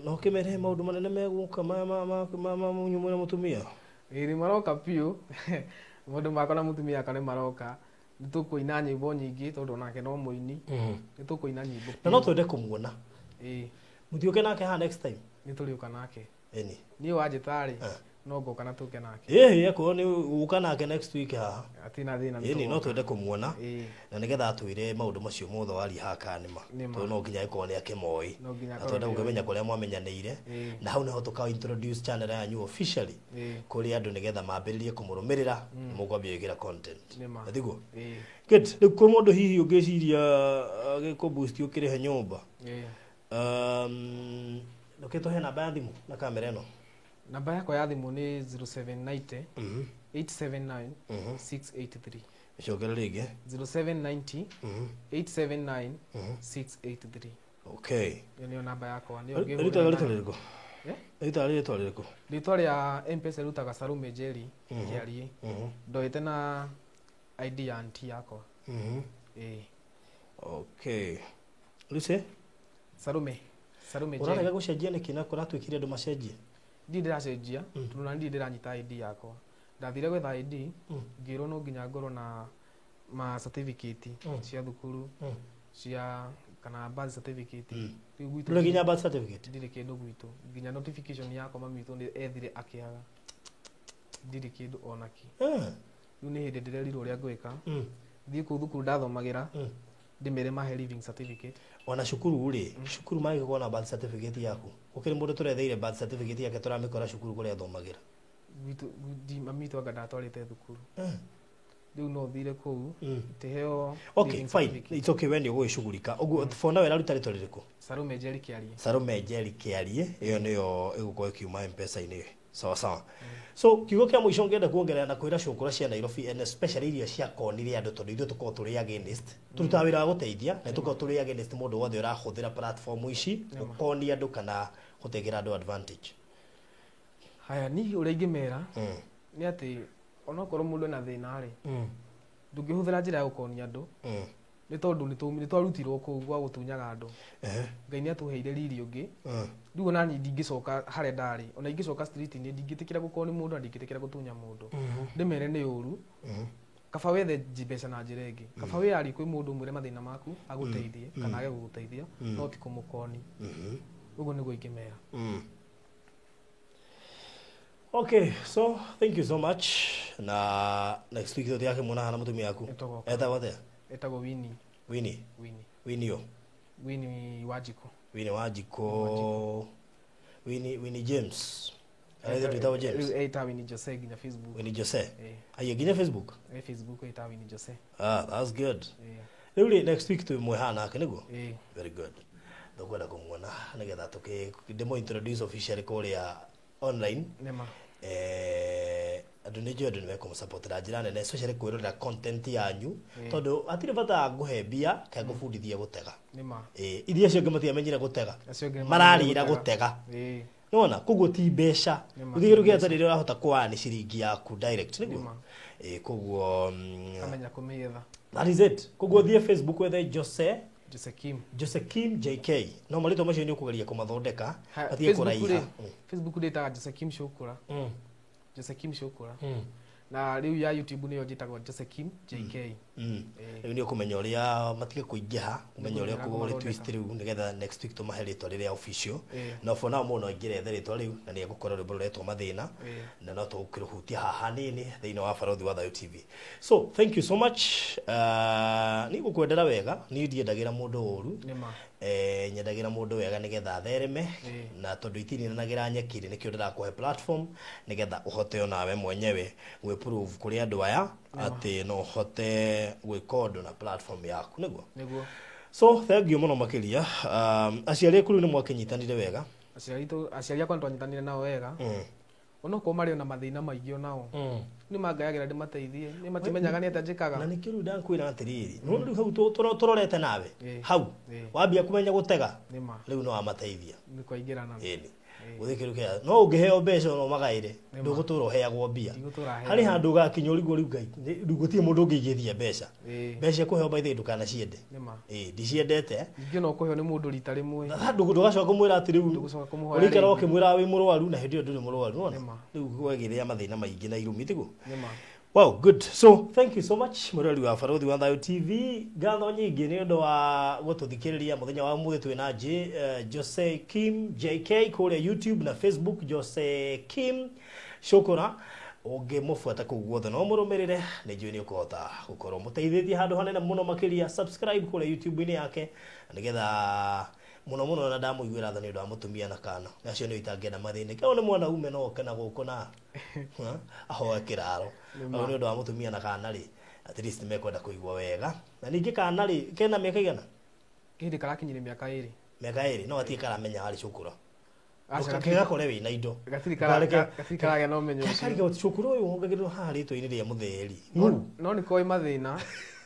No ũkĩmere maũndũ manene megũka ma mũnyũ na mũtumia? Ĩĩ nĩ maroka biũ. Maũndũ makwa na mũtumia akwa nĩ maroka. Nĩ tũkũina nyĩmbo nyingĩ tondũ onake no mũini. Nĩ tũkũina nyĩmbo Na no twende kũmuona. Ĩĩ. Mũthiũke nake haha next time? Nĩ tũrĩũka nake. Ĩni. Niĩ wanjĩta rĩ, no ngoka na tũke nake. Ĩĩ, akorwo nĩ ũka nake next week haha. Hatirĩ na thĩna, nĩ Ĩni, no tũgoka. twende kũmuona. Na nĩgetha atwĩre maũndũ macio mothe waria haha kana nĩma. Tondũ no nginya ĩkorwo nĩ akĩmoĩ. No nginya Na akorwo twende nĩ gũkĩmenya oĩ. kũrĩa mwamenyanĩire. Na hau nĩho tũka introduce channel yanyu officially. Kũrĩ andũ nĩgetha mambĩrĩrie kũmũrũmĩrĩra, mũkwambia gwĩkĩra content. Nĩma. Na tiguo? Ĩĩ. Good. Rĩu kwĩ mũndũ hihi ũngĩciria agĩkũ boost ũkĩrĩhe nyũmba? Ndũkĩtũhe namba ya thimũ na kamera ĩno. Namba yakwa ya thimũ nĩ 0790 879 683. Ĩcokere rĩngĩ. 0790 879 683. Okay. Ĩyo nĩyo namba yakwa, nĩyo Rĩtwa ũngĩhũrĩra rĩtwa nayo. rĩrĩkũ? Eh? Rĩtwa rĩtwa rĩrĩkũ? Rĩtwa rĩa Mpesa rĩrutaga Salome Njeri Kĩarie. Ndoete na ID ya aunty yakwa. Ĩĩ. Okay. Lucy, Salome Salome ũrarega Njeri. gũcenjia nĩkĩ na kũratuĩkire andũ macenjie? Ndirĩ ndĩracenjia tondũ na ndirĩ ndĩranyita ID yakwa. Ndathire gwetha ID, ngĩrwo no nginya ngorwo na ma certificate cia thukuru, cia kana birth certificate. Rĩu gwitũ Ndũrĩ nginya birth certificate? Ndirĩ kĩndũ gwitũ, nginya notification yakwa mami witũ nĩ ethire akĩaga, ndirĩ kĩndũ ona kĩ. Rĩu nĩ hĩndĩ ndĩrerirwo ũrĩa ngwĩka, thiĩ kũu thukuru ndathomagĩra, ndĩmere mahe living certificate. Ona cukuru rĩ, cukuru mangĩkorwo na birth certificate yaku, gũkĩrĩ mũndũ tũretheire birth certificate yake tũramĩkora cukuru kũrĩa athomagĩra. Gwitũ mami witũ anga ndatwarĩte thukuru. Rĩu no thire kũu ndĩheo Okay, living fine. certificate. It's okay, we nĩ ũgũgĩcugurika. Ũguo for now ĩraruta rĩtwa rĩrĩkũ? Salome Njeri Kĩarie. Salome Njeri Kĩarie, ĩyo nĩyo ĩgũkorwo ĩkiuma Mpesa-inĩ. Sawa sawa. So kiugo kĩa mũico ngĩenda kuongerera na kwĩra cũkũra cia Nairobi and especially iria ciakonire andũ, tondũ ithuĩ tũkoragwo tũrĩ against, tũrutaga wĩra wa gũteithia na tũkoragwo tũrĩ against mũndũ wothe ũrahũthĩra platform ici gũkonia andũ kana gũtekera andũ advantage. Haya, niĩ ũrĩa ingĩmera nĩ atĩ onokorwo mũndũ ena thĩna rĩ, ndũngĩhũthĩra njĩra ya gũkonia andũ, nĩ tondũ nĩ twarutirwo kũu gwa gũtunyaga andũ. Ngai nĩ atũheire riri ũngĩ. Rĩu ona niĩ ndingĩcoka harĩa ndarĩ, ona ingĩcoka street-inĩ ndingĩtĩkĩra gũkorwo nĩ mũndũ na ndingĩtĩkĩra gũtunya mũndũ. Ndĩmere nĩ ũru, kaba wethe mbeca na njĩra ĩngĩ, kaba wĩyarie kwĩ mũndũ ũmwĩre mathĩna maku agũteithie kana age gũgũteithia, no ti kũmũkoni. Ũguo nĩguo ingĩmera. Okay, so thank you so much. Na next week tũtiakĩmuona hana mũtumia waku. Nĩtũgoka. Etagwo atĩa? Etagwo Winnie. Winnie. Winnie. Winnie ũ? Winnie Wanjikũ. Winnie Wanjikũ. Winnie, Winnie James. Araithe twĩtagwo James. Rĩu etagwo Winnie Jose nginya Facebook. Winnie Jose. Ĩĩ. Aiyo nginya Facebook. Ĩ Facebook etagwo Winnie Jose. Ah, that's good. Ĩĩ. Rĩu rĩ next week twĩ hana nake nĩguo? Ĩĩ. Very good. Tũkwenda kũmuona nĩgetha tũkĩ ndĩmũ introduce officially kũrĩa online. Nĩma. Andũ nĩ njũĩ andũ nĩ mekũmũsupport na njĩra nene, especially kwĩrorera content yanyu, tondũ hatirĩ bata ngũhe mbia kana ngũbundithie gũtega. Nĩma. Iria acio angĩ matiamenyire gũtega, Acio angĩ mararĩra nĩmamenyire gũtega. Ĩĩ. Nĩwona koguo ti mbeca. Nĩma. Gũtirĩ kĩndũ kĩa rĩrĩa ũrahota kũani ciringi yaku direct nĩguo. Nĩma. Koguo Kamenya kũmĩetha. That is it. Koguo thiĩ Facebook wethe Jose Jose Kim. Jose Kim JK. No marĩtwa macio nĩ ũkũgeria kũmathondeka Ha, matige Facebook kũraiha. rĩ, Facebook ndĩtaga Jose Kim Shukura. Jose Kim Shukura. Na rĩu ya YouTube nĩyo njĩtagwo Jose Kim JK. Rĩu nĩ ũkũmenya ũrĩa matige kũingĩha, ũmenye ũrĩa Nĩngũmenya ũkũgũrĩ kũmathondeka. twist rĩu nĩgetha next week tũmahe rĩtwa rĩrĩa official. Ĩĩ. No for now mũndũ no aingĩre ethe rĩtwa rĩu na nĩ egũkora rwĩmbo rũretwo mathĩna. Ĩĩ. Na no tũgũkĩrũhutia haha hanini thĩinĩ wa Barothi wa Thayu TV. So thank you so much. Niĩ ngũkwendera wega, niĩ ndiendagĩra mũndũ ũru. Nĩma. Nyendagĩra mũndũ wega nĩgetha athereme. Ĩĩ. Na tondũ itininanagĩra nyeki rĩ, nĩkĩo ndĩrakũhe platform nĩgetha ũhote onawe mwenyewe gwĩ-prove kũrĩ andũ aya atĩ no ũhote gwĩka ũndũ na platform yaku nĩguo. Nĩguo. So thank you mũno makĩria. Aciari aku rĩu nĩ mwakĩnyitanire wega? Aciari aitũ, aciari akwa nĩtwanyitanire nao wega. Onokorwo marĩ ona mathĩna maingĩ onao, nĩ mangayagĩra ndĩmateithie, nĩ matimenyaga nĩ atĩa njĩkaga. Na nĩkĩo rĩu ndakwĩra atĩrĩrĩ, nĩwona rĩu hau tũrorete nawe hau wambia kũmenya gũtega, Nĩma. rĩu no wamateithia. Nĩ kwaingĩrana. Ĩni gũthiĩ kĩndũ kĩa no ũngĩheo mbeca no magaĩre, ndũgũtũra ũheagwo mbia. Ndigũtũra Harĩ handũ ũgakinya ũrigwo rĩu Ngai rĩu gũtirĩ mũndũ ũngĩigithia mbeca. Mbeca kũheo by the way ndũkanaciende. Nĩma. Ĩĩ, ndiciendete. Ningĩ no kũheo nĩ mũndũ rita rĩmwe. Ndũgacoka kũmwĩra atĩ rĩu Ndũgũcoka kũmũhoya ũrĩikara rĩngĩ. ũkĩmwĩra wĩ mũrwaru na hĩndĩ ĩyo ndũrĩ mũrwaru nĩwona? Nĩma. Rĩu kwagĩrĩra mathĩna maingĩ na irumi tiguo? Nĩma. Wow, good. So, thank you so much mũrori wa Barothi wa Thayu TV. Ngatho nyingĩ nĩ ũndũ wa gũtũthikĩrĩria mũthenya wa ũmũthĩ twĩ na Jose Kim JK kũrĩa YouTube na Facebook Jose Kim Shukura. Ũngĩmũbuata kũu guothe no mũrũmĩrĩre, nĩ njũĩ nĩ ũkũhota gũkorwo mũteithĩtie handũ hanene mũno makĩria. Subscribe kũrĩa YouTube-inĩ yake nĩgetha mũno mũno na ndamũiguĩra tha nĩ ũndũ wa mũtumia na kana acio nĩo itangĩenda mathĩnĩke. Ũyũ nĩ mwanaume no oke na gũkũ na ahoe kĩraro. Ũyũ nĩ ũndũ wa mũtumia na kana rĩ, at least mekwenda kũigua wega. Na ningĩ kana rĩ, kena mĩaka igana? Kĩhĩndĩ karakinyire mĩaka 2. Mĩaka 2, no gatirĩ karamenya harĩ cukura. Aca, Ndũgakore wĩna indo. Gatirĩ gatirĩ karagĩa na ũmenyo ũcio. Karige cukuru ũyũ wongagĩrĩrwo haha rĩtwa-inĩ rĩa mũtheri. No nĩ koĩ mathĩna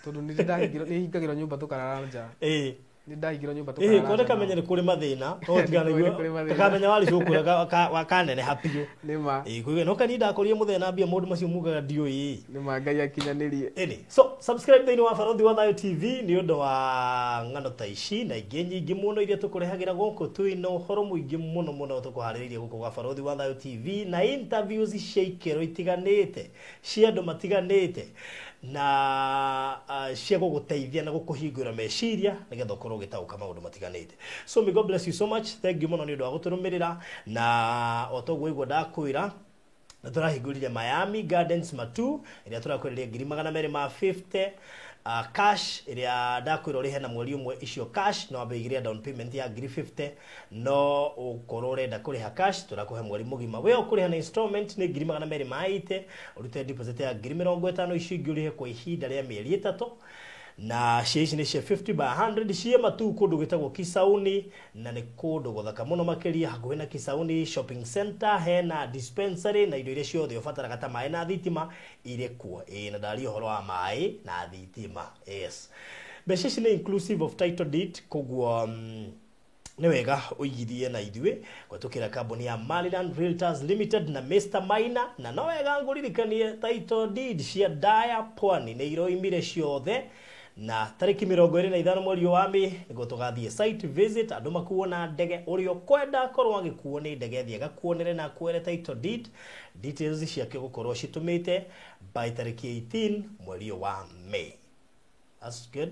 tondũ nĩ ndahingĩrwo nĩ hingagĩrwo nyũmba tũkarara nja. Nĩ ndahingĩrwo nyũmba tũkarara Ĩĩ, nja. kamenya nĩ kũrĩ mathĩna no Nĩ kũrĩ mathĩna. tiganĩguo warĩ cukuru kaneneha biũ. Nĩ ma. Ĩĩ, kũigua no kani ndakorire mũthee na mbia maũndũ macio mugaga ndiũĩ. Nĩ ma Ngai akinyanĩrie. Ĩni, so subscribe thĩinĩ wa Barothi wa Thayo TV nĩ ũndũ wa ng'ano ta ici na ingĩ nyingĩ mũno iria tũkũrehagĩra gũkũ. Twĩna ũhoro mũingĩ mũno mũno tũkũharĩrĩirie gũkũ gwa Barothi wa Thayo TV na interviews cia ikĩro itiganĩte cia andũ matiganĩte na cia gũgũteithia na gũkũhingũra meciria nĩgetha ũkorwo ũgĩtaũka maũndũ matiganĩte. So may God bless you so much. Thank you mũno nĩ ũndũ wa gũtũrũmĩrĩra, na o toguo iguo ndakwĩra na tũrahingũrire Miami Gardens Matu ĩrĩa tũrakwereria 250,000 cash, ĩrĩa ndakwĩra ũrĩhe na mweri ũmwe icio cash, no wambe ũigĩrĩre down payment ya 50,000, no ũkorwo ũrenda kũrĩha cash tũrakũhe mweri mũgima. We ũkũrĩha na installment nĩ 280,000, ũrute deposit ya 50,000, icio ingĩ ũrĩhe kwa ihinda rĩa mĩeri 3. Na cia ici nĩ cia 50 by 100 cia Matu kũndũ gwĩtagwo Kisauni, na nĩ kũndũ gũthaka mũno makĩria hakuhĩ na Kisauni shopping center, hena dispensary na indo iria ciothe ũbataraga ta maĩ na thitima irĩ kuo. Ĩĩ, na ndaria ũhoro wa maĩ na thitima. Yes, mbeca ici nĩ inclusive of title deed, koguo nĩ wega ũigithie na ithuĩ kũhetũkĩra kambuni ya Maryland Realtors Limited na Mr Maina. Na no wega ngũririkanie title deed cia Daya Pwani nĩ iroimire ciothe, na tarĩki 25 mweri wa Mĩĩ nĩguo tũgathiĩ site visit, andũ makuo na ndege. Ũrĩa ũkwenda akorwo agĩkuo nĩ ndege thiĩ agakuonere na akuere title deed. Details ciake gũkorwo citũmĩte by tarĩki 18 mweri wa Mĩĩ. That's good.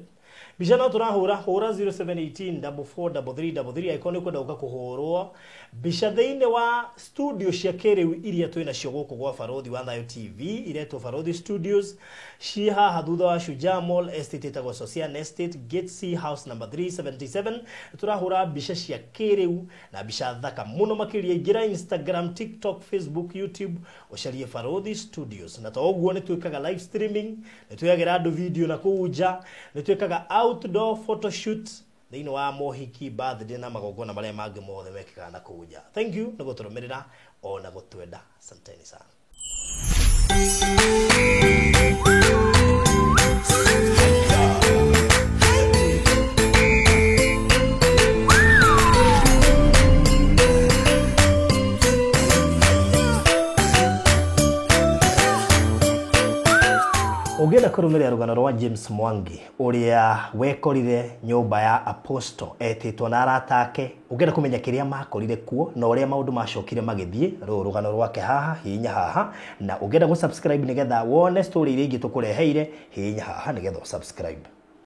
Mbica no tũrahũra hũra 0718 443333 angĩkorwo nĩ ũkwenda gũka kũhũrwo mbica thĩinĩ wa studio cia kĩrĩu iria twĩ nacio gũkũ gwa Barothi wa Thayo TV, iretwo Barothi Studios, ci haha thutha wa Shujaa Mall Estate ĩtagwo Sosian Estate, Gate C house number 377. Tũrahũra mbica cia kĩrĩu na mbica thaka mũno makĩria. Ingĩra Instagram, TikTok, Facebook, YouTube ũcarie Barothi Studios. Na to ũguo, nĩ twĩkaga live streaming, nĩ twĩyagĩra andũ video na kũu nja, nĩ twĩkaga outdoor photoshoot thĩinĩ wa mohiki, birthday na magongona marĩa mangĩ mothe mekĩkaga na kũu nja. Thank you nĩ gũtũrũmĩrĩra ona gũtwenda. Asanteni sana. Ũngĩenda kũrũmĩrĩra rũgano rwa James Mwangi ũrĩa wekorire nyũmba ya Apostle etĩtwo na arata ake, ũngĩenda kũmenya kĩrĩa makorire kuo na ũrĩa maũndũ macokire magĩthiĩ, rũrũ rũgano rwake haha, hihinya haha. Na ũngĩenda gũ subscribe nĩgetha wone story iria ingĩ tũkũreheire, hihinya haha nĩgetha ũ subscribe.